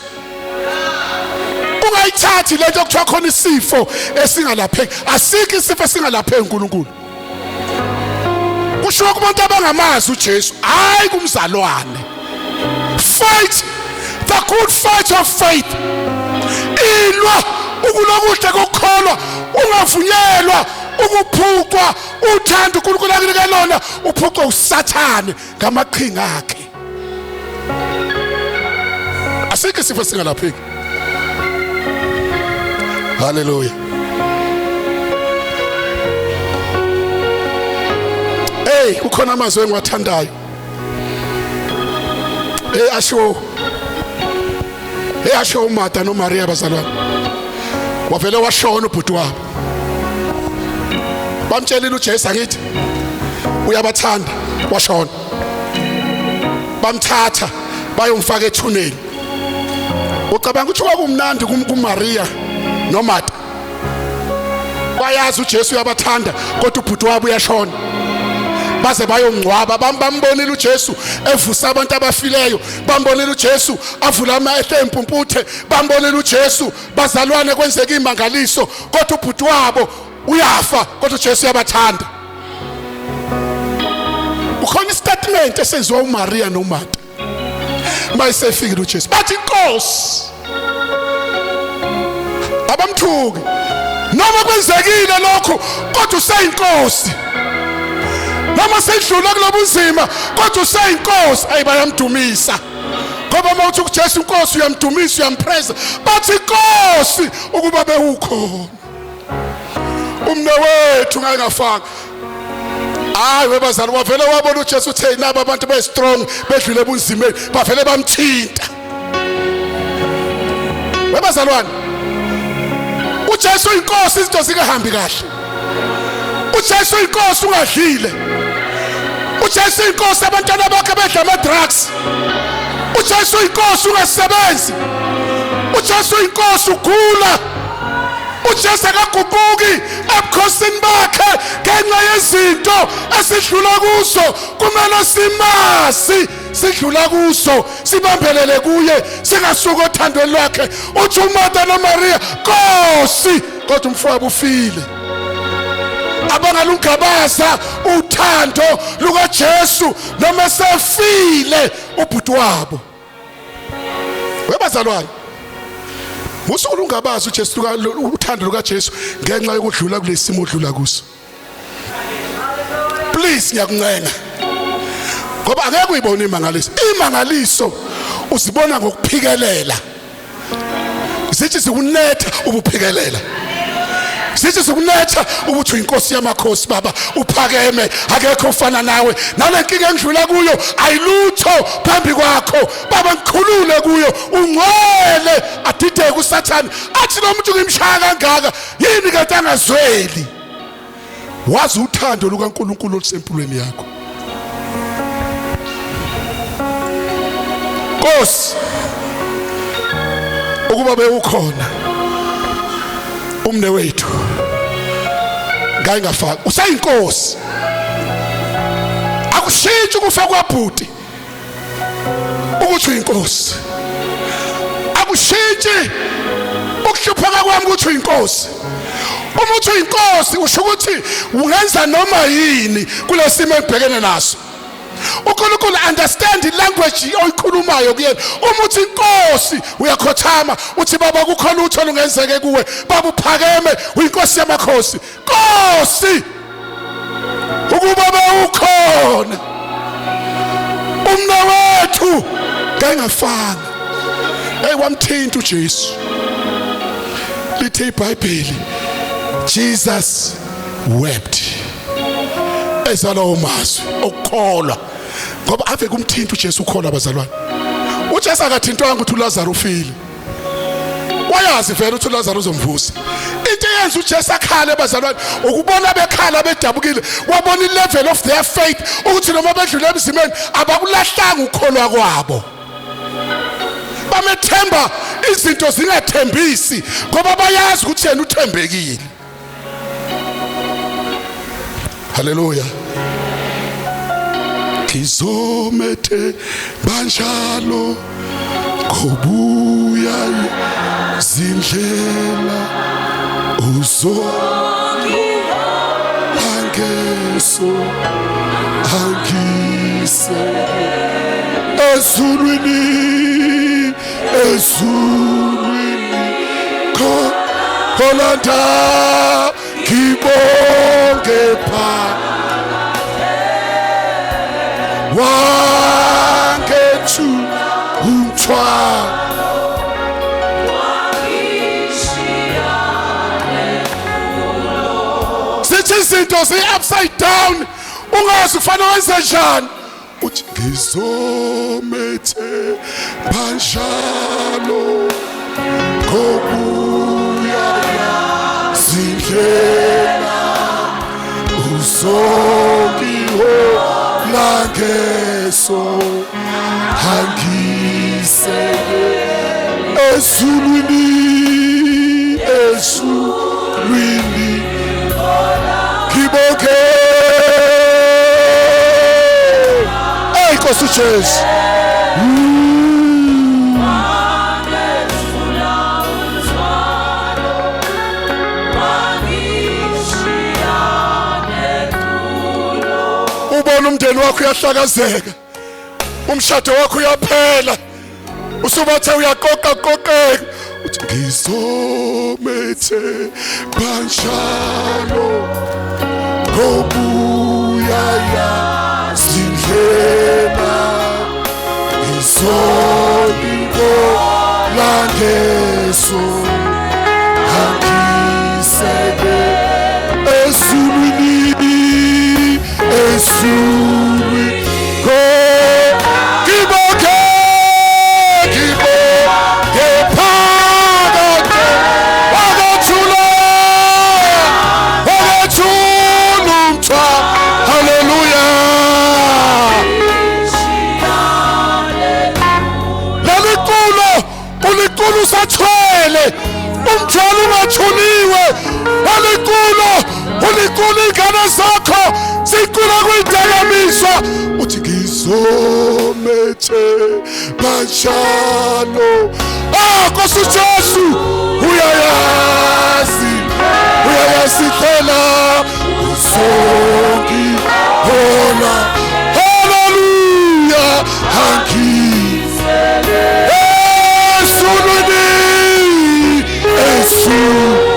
Ungayithathi lento okuthiwa khona isifo esingalapheki. Asikho isifo esingalapheki uNkulunkulu. Kusho kubantu abangamazi uJesu, hayi kumzalwane. Fight the good fight of faith. Ilwa ukulokuhle kokukholwa, ungavunyelwa ukuphucwa uthando uNkulunkulu akunike lona, uphucwe uSathane ngamaqhinga akhe. Asikho isifo esingalapheki. Haleluya. Hey, kukhona amazwi engiwathandayo. Hey, asho, hey, asho uMartha noMaria bazalwane. Wavele washona ubhuti wabo. Bamtshelile uJesu angithi uyabathanda, washona. Bamthatha bayomfaka ethuneni. Ucabanga ukuthi kwakumnandi kuMaria noMartha? Bayazi uJesu uyabathanda, kodwa ubhuti wabo uyashona. Baze bayongcwaba, bambonile uJesu evusa abantu abafileyo, bambonile uJesu avula amehlo empumputhe, bambonile uJesu bazalwane kwenzeka imangaliso, kodwa ubhuti wabo uyafa, kodwa uJesu uyabathanda. Ukhona istatement esenziwa uMaria noMartha mayisefikile uJesu, bathi inkosi, abamthuki noma kwenzekile lokho, kodwa useyinkosi. Noma seyidlula kulobunzima, kodwa useyinkosi. Ayi, bayamdumisa, ngoba uma uthi uJesu inkosi, uyamdumisa, uyampraise. Bathi inkosi, ukuba bewukhona umne wethu ngake ngafaka. Hayi webazali, wavele wabona uJesu uthe naba abantu be strong bedlule ebunzimeni, bavele bamthinta. Webazalwane, uJesu inkosi, izinto zingahambi kahle. uJesu inkosi ungadlile. uJesu inkosi abantwana bakhe bedla ama drugs. uJesu inkosi ungasebenzi. uJesu inkosi ugula. uJesu akaguquki ebukhosini bakhe ngenxa yezinto esidlula kuzo. Kumele simazi sidlula kuso, sibambelele kuye, singasuki othandweni lwakhe. Uthi uMartha noMaria, Nkosi, kodwa umfowabo ufile. Abangalungabaza uthando lukaJesu noma sefile ubhuti wabo. Webazalwane, musuku lungabazi uJesu, uthando lukaJesu ngenxa yokudlula kulesimo odlula kuso. Please, ngiyakuncenga, ngoba angeke uyibone imangaliso. Imangaliso uzibona ngokuphikelela. Zithi zikunetha ubuphikelela, sithi sikunetha ukuthi uyinkosi yamakhosi, baba uphakeme, akekho ofana nawe. Nale nkinga engidlula kuyo ayilutho phambi kwakho baba, ngikhulule kuyo, ungcwele. Adideke uSathane, athi lo muntu ngimshaya kangaka yini kanti angazweli? Wazi uthando lukaNkulunkulu olusempilweni yakho. Nkosi, ukuba bewukhona. Umne wethu ngayingafaki usayinkosi. Akushintshi ukufa kwabhuti ukuthi uyinkosi. Akushintshi ukuhlupheka kwami ukuthi uyinkosi. Uma uthi uyinkosi usho ukuthi ungenza noma yini kulesimo engibhekene naso. uNkulunkulu understand ilanguage oyikhulumayo kuyena. Uma uthi inkosi uyakhothama, uthi baba kukho lutho olungenzeke kuwe, baba uphakeme, uyinkosi yamakhosi. Nkosi, ukuba bewukhona umnawethu ngayingafanga. Hey, wamthinta uJesu. Lithi iBhayibheli, Jesus wept. Ezalawo mazwi okukholwa, ngoba ave kumthinta uJesu ukholwa bazalwane. uJesu akathintwanga ukuthi uLazaro ufile, wayazi vele ukuthi uLazaro uzomvusa. Into eyenza uJesu akhale bazalwane ukubona bekhala bedabukile, wabona i-level of their faith, ukuthi noma bedlule emzimeni abakulahlanga ukukholwa kwabo, bamethemba izinto zingathembisi, ngoba bayazi ukuthi yena uthembekile. Haleluya. Ngizomethe banjalo kobuya zindlela uzo angeso angise ezulwini, ezulwini kholanda ngibonge pha wangethu umthwalo. Sithi izinto ziyi-upside down, ungazi ufanele wenze njani. Uthi ngizomethe banjalo kobuya zindlela uzongihola ngeso angisele ezulwini, ezulwini ngibonge. Ey Nkosi uJesu. Ubona umndeni wakho uyahlakazeka, umshado wakho uyaphela, usubathe uyaqoqa qoqeka, uthi ngizomethe banjalo kobuya yazindlela ngizongihola ngeso angisele ezulwini, ezulwini ngibonge, ngibonge phakade wakathula, wakathula umthwalo. Haleluya. Leli culo uliculo usathwele umthwalo ungathuliwe. Leli culo uliculo ingane zakho zicula kwidakamizwa, uthi ngizomethe banjalo. Ah Nkosi Jesu, uyayazi, uyayazi indlela uzongihola. Haleluya. Angisele ezulwini, ezulwini.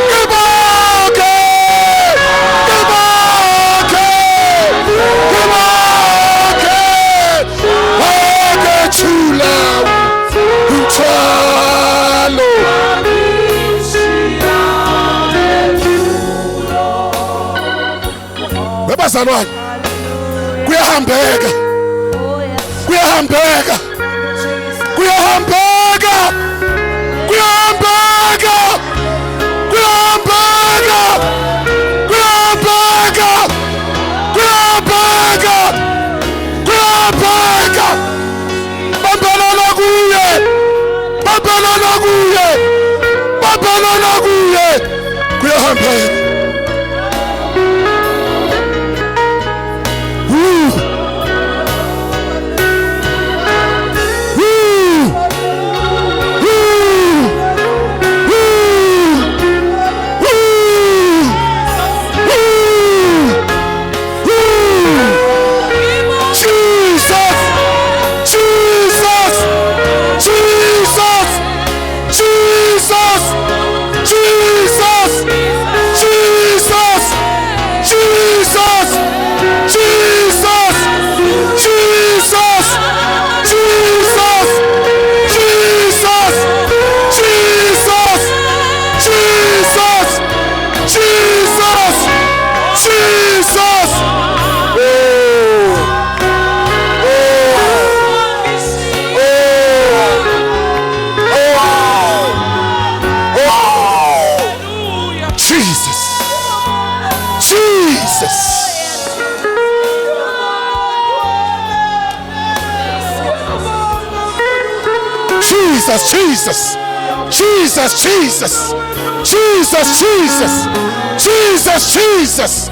Ngibonge, ngibonge, ngibonge, wakethula umthwalo. Webazalwane, kuyahambeka, kuyahambeka, kuyahambeka, kuyahambeka, kuyahambeka, kuyahambeka, kuyahambeka, kuyahambeka. Bambelela kuye, bambelela kuye. Ukukholelwa kuye kuyahambeka. Woo! Woo! Woo! Woo! Woo! Woo! Woo! Jesus! Jesus! Jesus! Jesus! Jesus! Jesus! Jesus! Jesus! Jesus! Jesus! Jesus! Jesus! Jesus! Jesus! Jesus! Oh! Oh! Oh! Oh! Oh! Jesus! Jesus! Jesus, Jesus, Jesus, Jesus, Jesus, Jesus, Jesus, Jesus,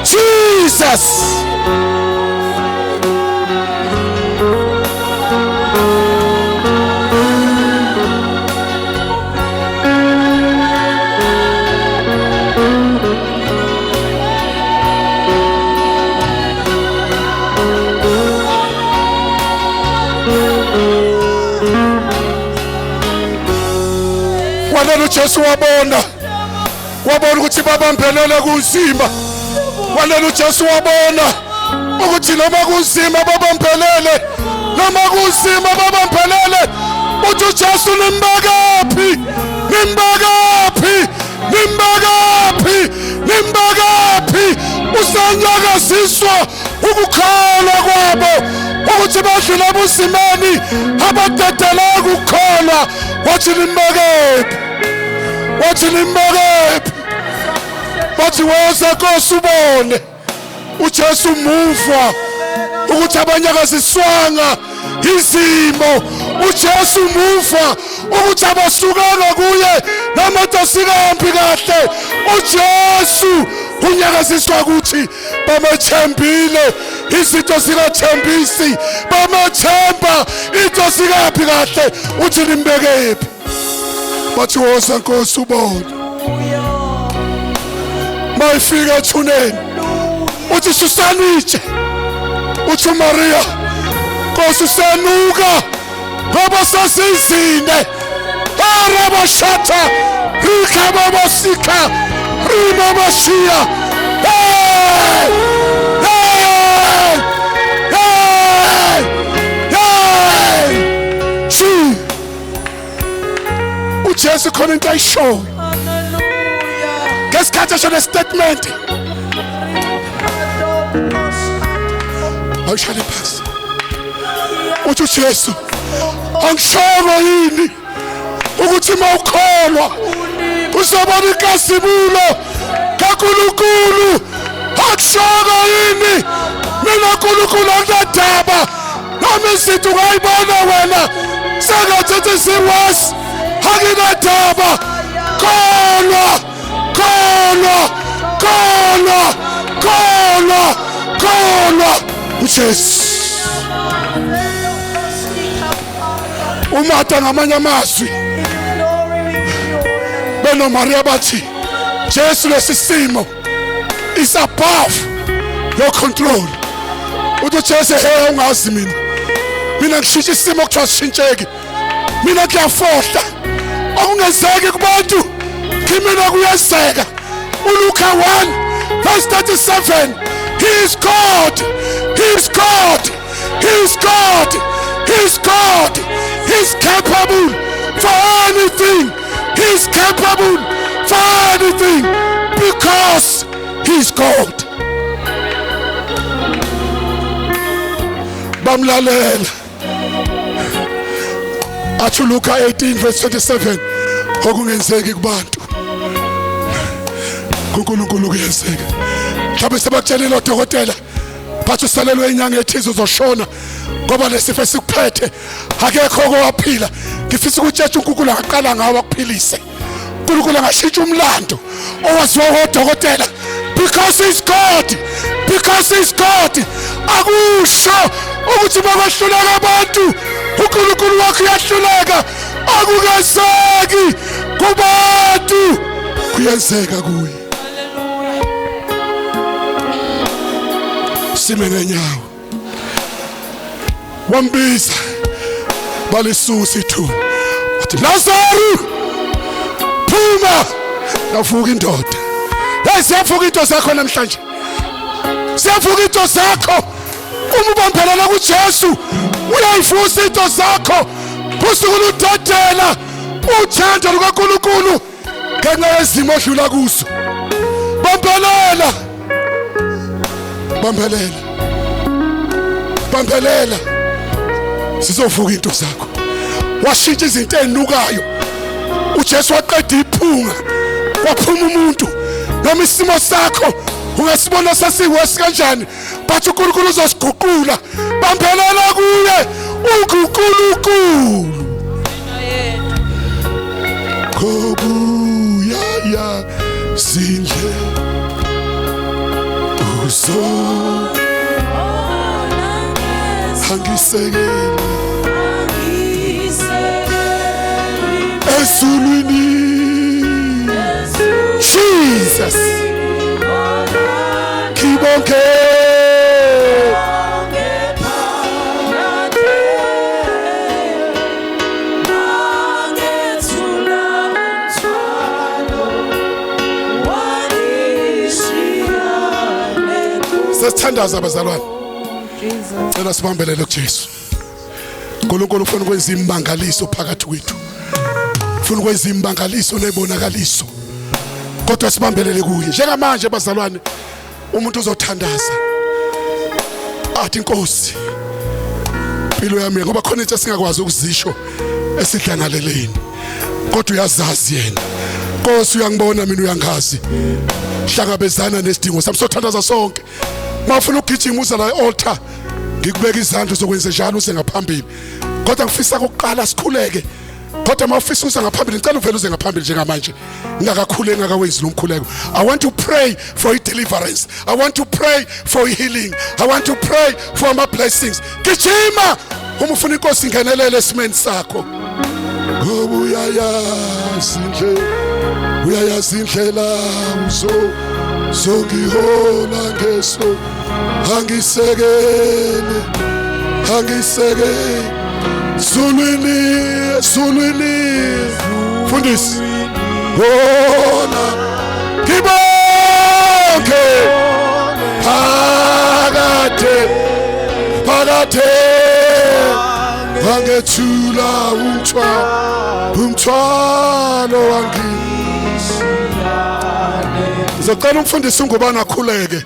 Jesus. Walelo uJesu wabona ukuthi babambelele kunzima. Walelo uJesu wabona ukuthi noma kunzima babambelele, noma kunzima babambelele. Uthi uJesu nimbakaphi, nimbakaphi, nimbakaphi, nimbakaphi. Usanyakaziswa ukukholwa kwabo ukuthi badlula ebuzimeni abadedeleka ukukholwa. Wathi nimbakephi, wathi nimbakephi. Bathi woza Nkosi ubone. uJesu muva ukuthi abanyakaziswanga izimo. uJesu muva ukuthi abasukanga kuye noma sikambi kahle. uJesu unyakaziswa ukuthi bamethembile izinto zikathembisi, bamethemba into zikaphi kahle. Uthi nimbekephi? Bathi woza Nkosi ubone. Mayifika ethuneni uthi susani itshe. Uthi Maria Nkosi usenuka ngoba sasizine. Arabashata rikababosika rimabashia. Hey! Hey! Hey! Hey! Shi! uJesu khona into ayishoyo ngesikhathi esho le statement. Awushale phansi. Uthi uJesu angishongo yini ukuthi mawukholwa uzobona inkazimulo kaNkulunkulu? Akushongo yini mina uNkulunkulu anginandaba noma izinto ungayibona wena sengathi ziworse, anginandaba. Kholwa, kholwa, kholwa, kholwa, kholwa. uJesu uMartha ngamanye amazwi benoMaria bathi Jesu lesi simo is above your control. Uthi Jesu hey ungazi mina, mina ngishintsha isimo kuthiwa sishintsheki, mina kuyafohla okungenzeki kubantu kimina kuyenzeka. uLuka 1 verse 37, he is God, he is God, he is God, he is God, he is capable for anything, he is capable for anything because he is God. Bamlalela. Athi Luka 18 verse 27, okungenzeki kubantu kuNkulunkulu kuyenzeka. Mhlawumbe sebakutshelile odokotela bathi usalelwe inyanga ethize uzoshona ngoba lesifo esikuphethe akekho owaphila. Ngifisa ukutshela uNkulunkulu aqala ngawe akuphilise. uNkulunkulu angashintsha umlando owaziwa odokotela, because he's God, because he's God. Akusho ukuthi bakwahluleka abantu, uNkulunkulu wakho uyahluleka. Akungenzeki kubantu, kuyenzeka kuye. Sime ngenyawo, wambiza, balisusa ithuna, wathi Lazaru phuma. Yavuka indoda. Hey, siyavuka into zakho namhlanje, siyavuka into zakho. Uma ubambelela kuJesu uyayivusa into zakho. Kusukuludedela uthando lukaNkulunkulu ngenxa yezimo odlula kuzo. Bambelela, bambelela, bambelela, sizovuka into zakho. Washintsha izinto ezinukayo uJesu, waqeda iphunga, waphuma umuntu. Noma isimo sakho ungasibona sasiwesi kanjani, but uNkulunkulu uzosiguqula. Bambelela kuye, uNkulunkulu. Kobuya ya sindle uzo angisekele ezulwini. Jesus, kibonke. Sesithandaza abazalwane, cela sibambelele kuJesu. uNkulunkulu ufuna ukwenza imangaliso phakathi kwethu, ufuna ukwenza imangaliso nebonakaliso, kodwa sibambelele kuye. Njengamanje bazalwane, umuntu uzothandaza athi Inkosi impilo yami, ngoba khona into esingakwazi ukuzisho esidlangaleleni, kodwa uyazazi yena. Nkosi, uyangibona mina, uyangazi, hlangabezana nesidingo sami. Sothandaza sonke. Mawufuna ukugijima uza la e-altar, ngikubeka izandla, uzokwenza njalo uze ngaphambili. Kodwa ngifisa ukuqala sikhuleke, kodwa mawufisa uze ngaphambili, ngicela uvele uze ngaphambili njengamanje ngingakakhuleki, ngingakawenzi lo mkhuleko. I want to pray for deliverance, I want to pray for healing, I want to pray for my blessings. Gijima uma ufuna inkosi ingenelele esimeni sakho, ngoba uyayazi indlela, uyayazi indlela uzo zongihola ngeso. Angisekele, angisekele zulwini, zulwini. Fundisi bona ngibonke phakade phakade, wangethula umthwalo, umthwalo wangi. Ngizocela umfundisi ungubani akhuleke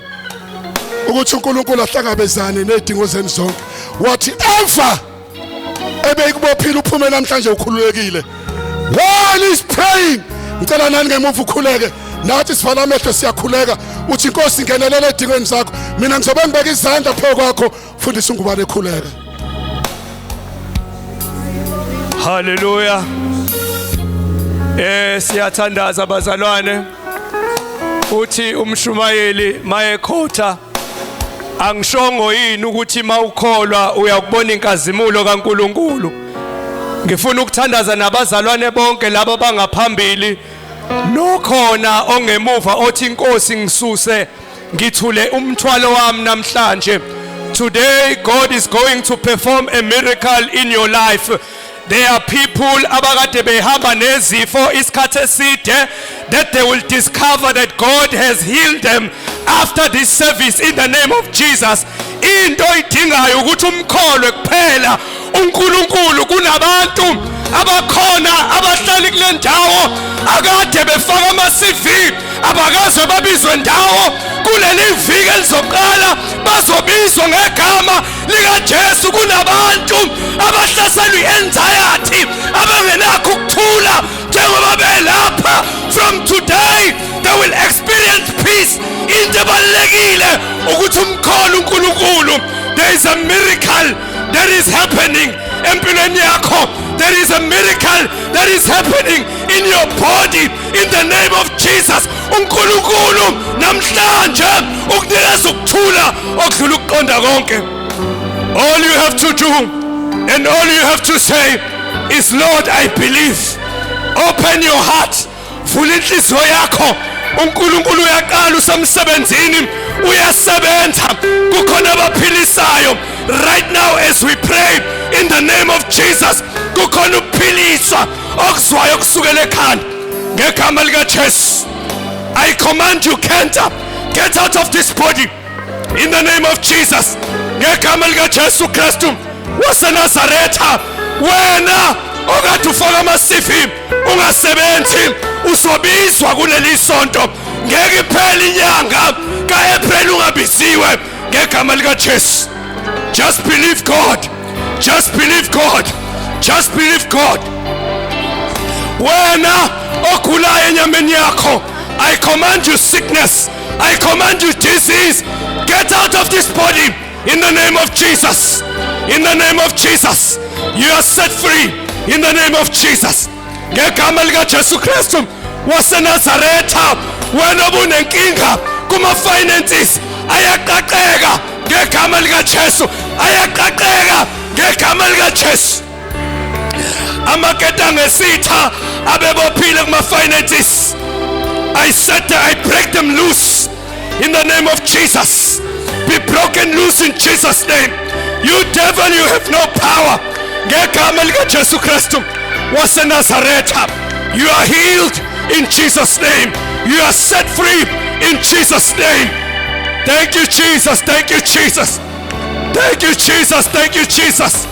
ukuthi uNkulunkulu ahlangabezane nezidingo zenu zonke. Whatever ebeyikubophile, uphume namhlanje ukhululekile. While is praying, ngicela nani ngemuva ukhuleke nathi, sivala amehlo, siyakhuleka. Uthi inkosi ngenelela edingweni zakho, mina ngizobe ngibeka izandla phezu kwakho. Fundisa ungubani ekhuleka. Haleluya. Siyathandaza bazalwane. Uthi umshumayeli mayekhotha, angishongo yini ukuthi mawukholwa uyakubona inkazimulo kaNkuluNkulu? Ngifuna ukuthandaza nabazalwane bonke labo bangaphambili nokhona ongemuva othi inkosi ngisuse, ngithule umthwalo wami namhlanje. Today God is going to perform a miracle in your life. There are people abakade behamba nezifo isikhathi eside that they will discover that God has healed them after this service in the name of Jesus. Into oyidingayo ukuthi umkholwe kuphela uNkulunkulu. Kunabantu abakhona abahlali kule ndawo akade befaka ama-CV, abakaze babizwe ndawo. Kuleli viki elizoqala bazobizwa ngegama likaJesu. Kunabantu abahlaselwa i-anxiety, abangenakho ukuthula njengoba belapha. From today they will experience peace. Into ebalulekile ukuthi umkholo uNkulunkulu. There is a miracle that is happening. Empilweni yakho. There is a miracle that is happening in your body in the name of Jesus. uNkulunkulu namhlanje ukunikeza ukuthula okudlula ukuqonda konke. All you have to do and all you have to say is, "Lord, I believe." Open your heart. Vula inhliziyo yakho. uNkulunkulu uyaqala usemsebenzini, uyasebenza. Kukhona abaphilisayo right now as we pray in the name of Jesus. Kukhona ukuphiliswa okuzwayo kusukela ekhanda ngegama lika Jesu. I command you, cancer, get out of this body in the name of Jesus. Ngegama lika Jesu Kristu waseNazaretha, wena okade ufaka ama-CV ungasebenzi, usobizwa kuleli sonto. Ngeke iphele inyanga ka-April ungabiziwe ngegama lika Jesu. Just believe God. Just believe God. Just believe God. Wena ogulayo enyameni yakho, I command you, sickness, I command you, disease, get out of this body in the name of Jesus. In the name of Jesus, you are set free in the name of Jesus. Ngegama lika Jesu Kristu waseNazaretha, wena obunenkinga kuma finances, ayaqaqeka ngegama lika Jesu, ayaqaqeka ngegama lika Jesu. Amaketanga esitha abebophile kuma finances, I said that I break them loose in the name of Jesus. Be broken loose in Jesus' name. You devil, you have no power. Ngegama lika Jesu Kristu waseNazaretha, you are healed in Jesus' name. You are set free in Jesus' name. Thank you, Jesus. Thank you, Jesus. Thank you, Jesus. Thank you, Jesus.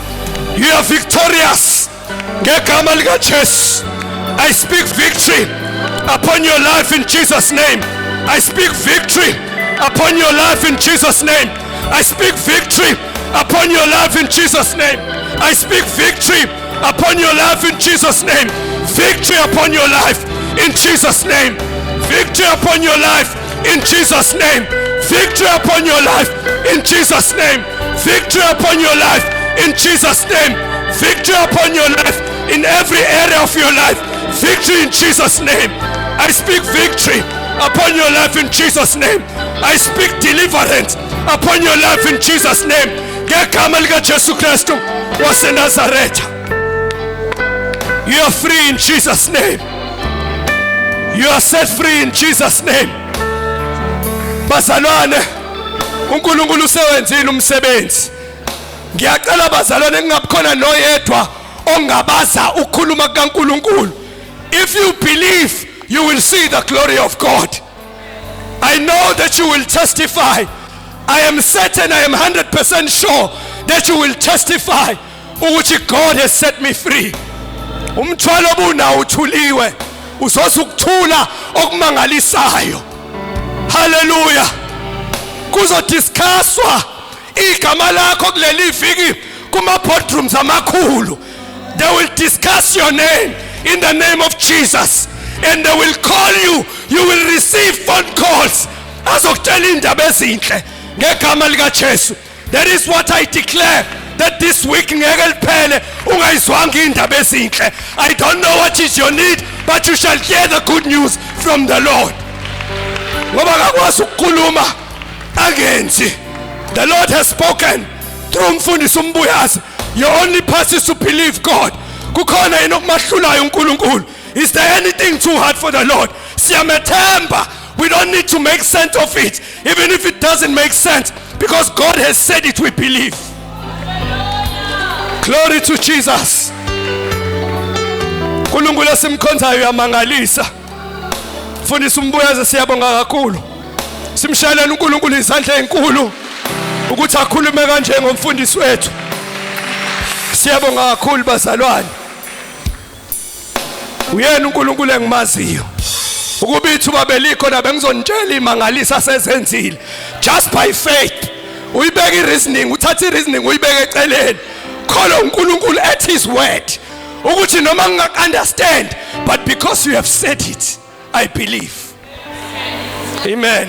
You are victorious ngegama lika Jesu. I speak victory upon your life in Jesus' name. I speak victory upon your life in Jesus' name. I speak victory upon your life in Jesus' name. I speak victory upon your life in Jesus' name. Victory upon your life in Jesus' name. Victory upon your life in Jesus' name. Victory upon your life in Jesus' name. Victory upon your life in Jesus' name. Victory upon your life in every area of your life. Victory in Jesus' name. I speak victory upon your life in Jesus' name. I speak deliverance upon your life in Jesus' name. Ngegama lika Jesu Kristu waseNazaretha, you are free in Jesus' name. You are set free in Jesus' name. Bazalwane, uNkulunkulu usewenzile umsebenzi. Ngiyacela bazalwane, kungabikhona noyedwa ongabaza ukukhuluma kukaNkulunkulu. If you believe, you will see the glory of God. I know that you will testify. I am certain, I am 100% sure that you will testify ukuthi God has set me free. Umthwalo obunawo uthuliwe, uzoza ukuthula okumangalisayo. Haleluya! Kuzodiscusswa igama lakho kuleli viki kuma boardrooms amakhulu. They will discuss your name in the name of Jesus, and they will call you. You will receive phone calls azokutshela indaba ezinhle ngegama lika Jesu. That is what I declare, that this week ngeke liphele ungayizwanga indaba ezinhle. I don't know what is your need, but you shall hear the good news from the Lord, ngoba akakwazi ukukhuluma angenzi. The Lord has spoken through umfundisi uMbuyazi. Your only part is to believe God. Kukhona yini okumahlulayo uNkulunkulu? Is there anything too hard for the Lord? Siyamethemba. We don't need to make sense of it, even if it doesn't make sense, because God has said it, we believe. Glory to Jesus. uNkulunkulu esimkhonzayo uyamangalisa. Mfundisi uMbuyazi, siyabonga kakhulu. Simshayeleni uNkulunkulu izandla ezinkulu ukuthi akhulume kanje ngomfundisi wethu. Siyabonga kakhulu bazalwane. Uyena uNkulunkulu engimaziyo. Ukuba ithuba belikhona, bengizonitshela imangalisa asezenzile just by faith. Uyibeka i-reasoning, uthatha i-reasoning uyibeke eceleni, kholwa uNkulunkulu at his word, ukuthi noma ngingak-understand, but because you have said it, I believe. Amen.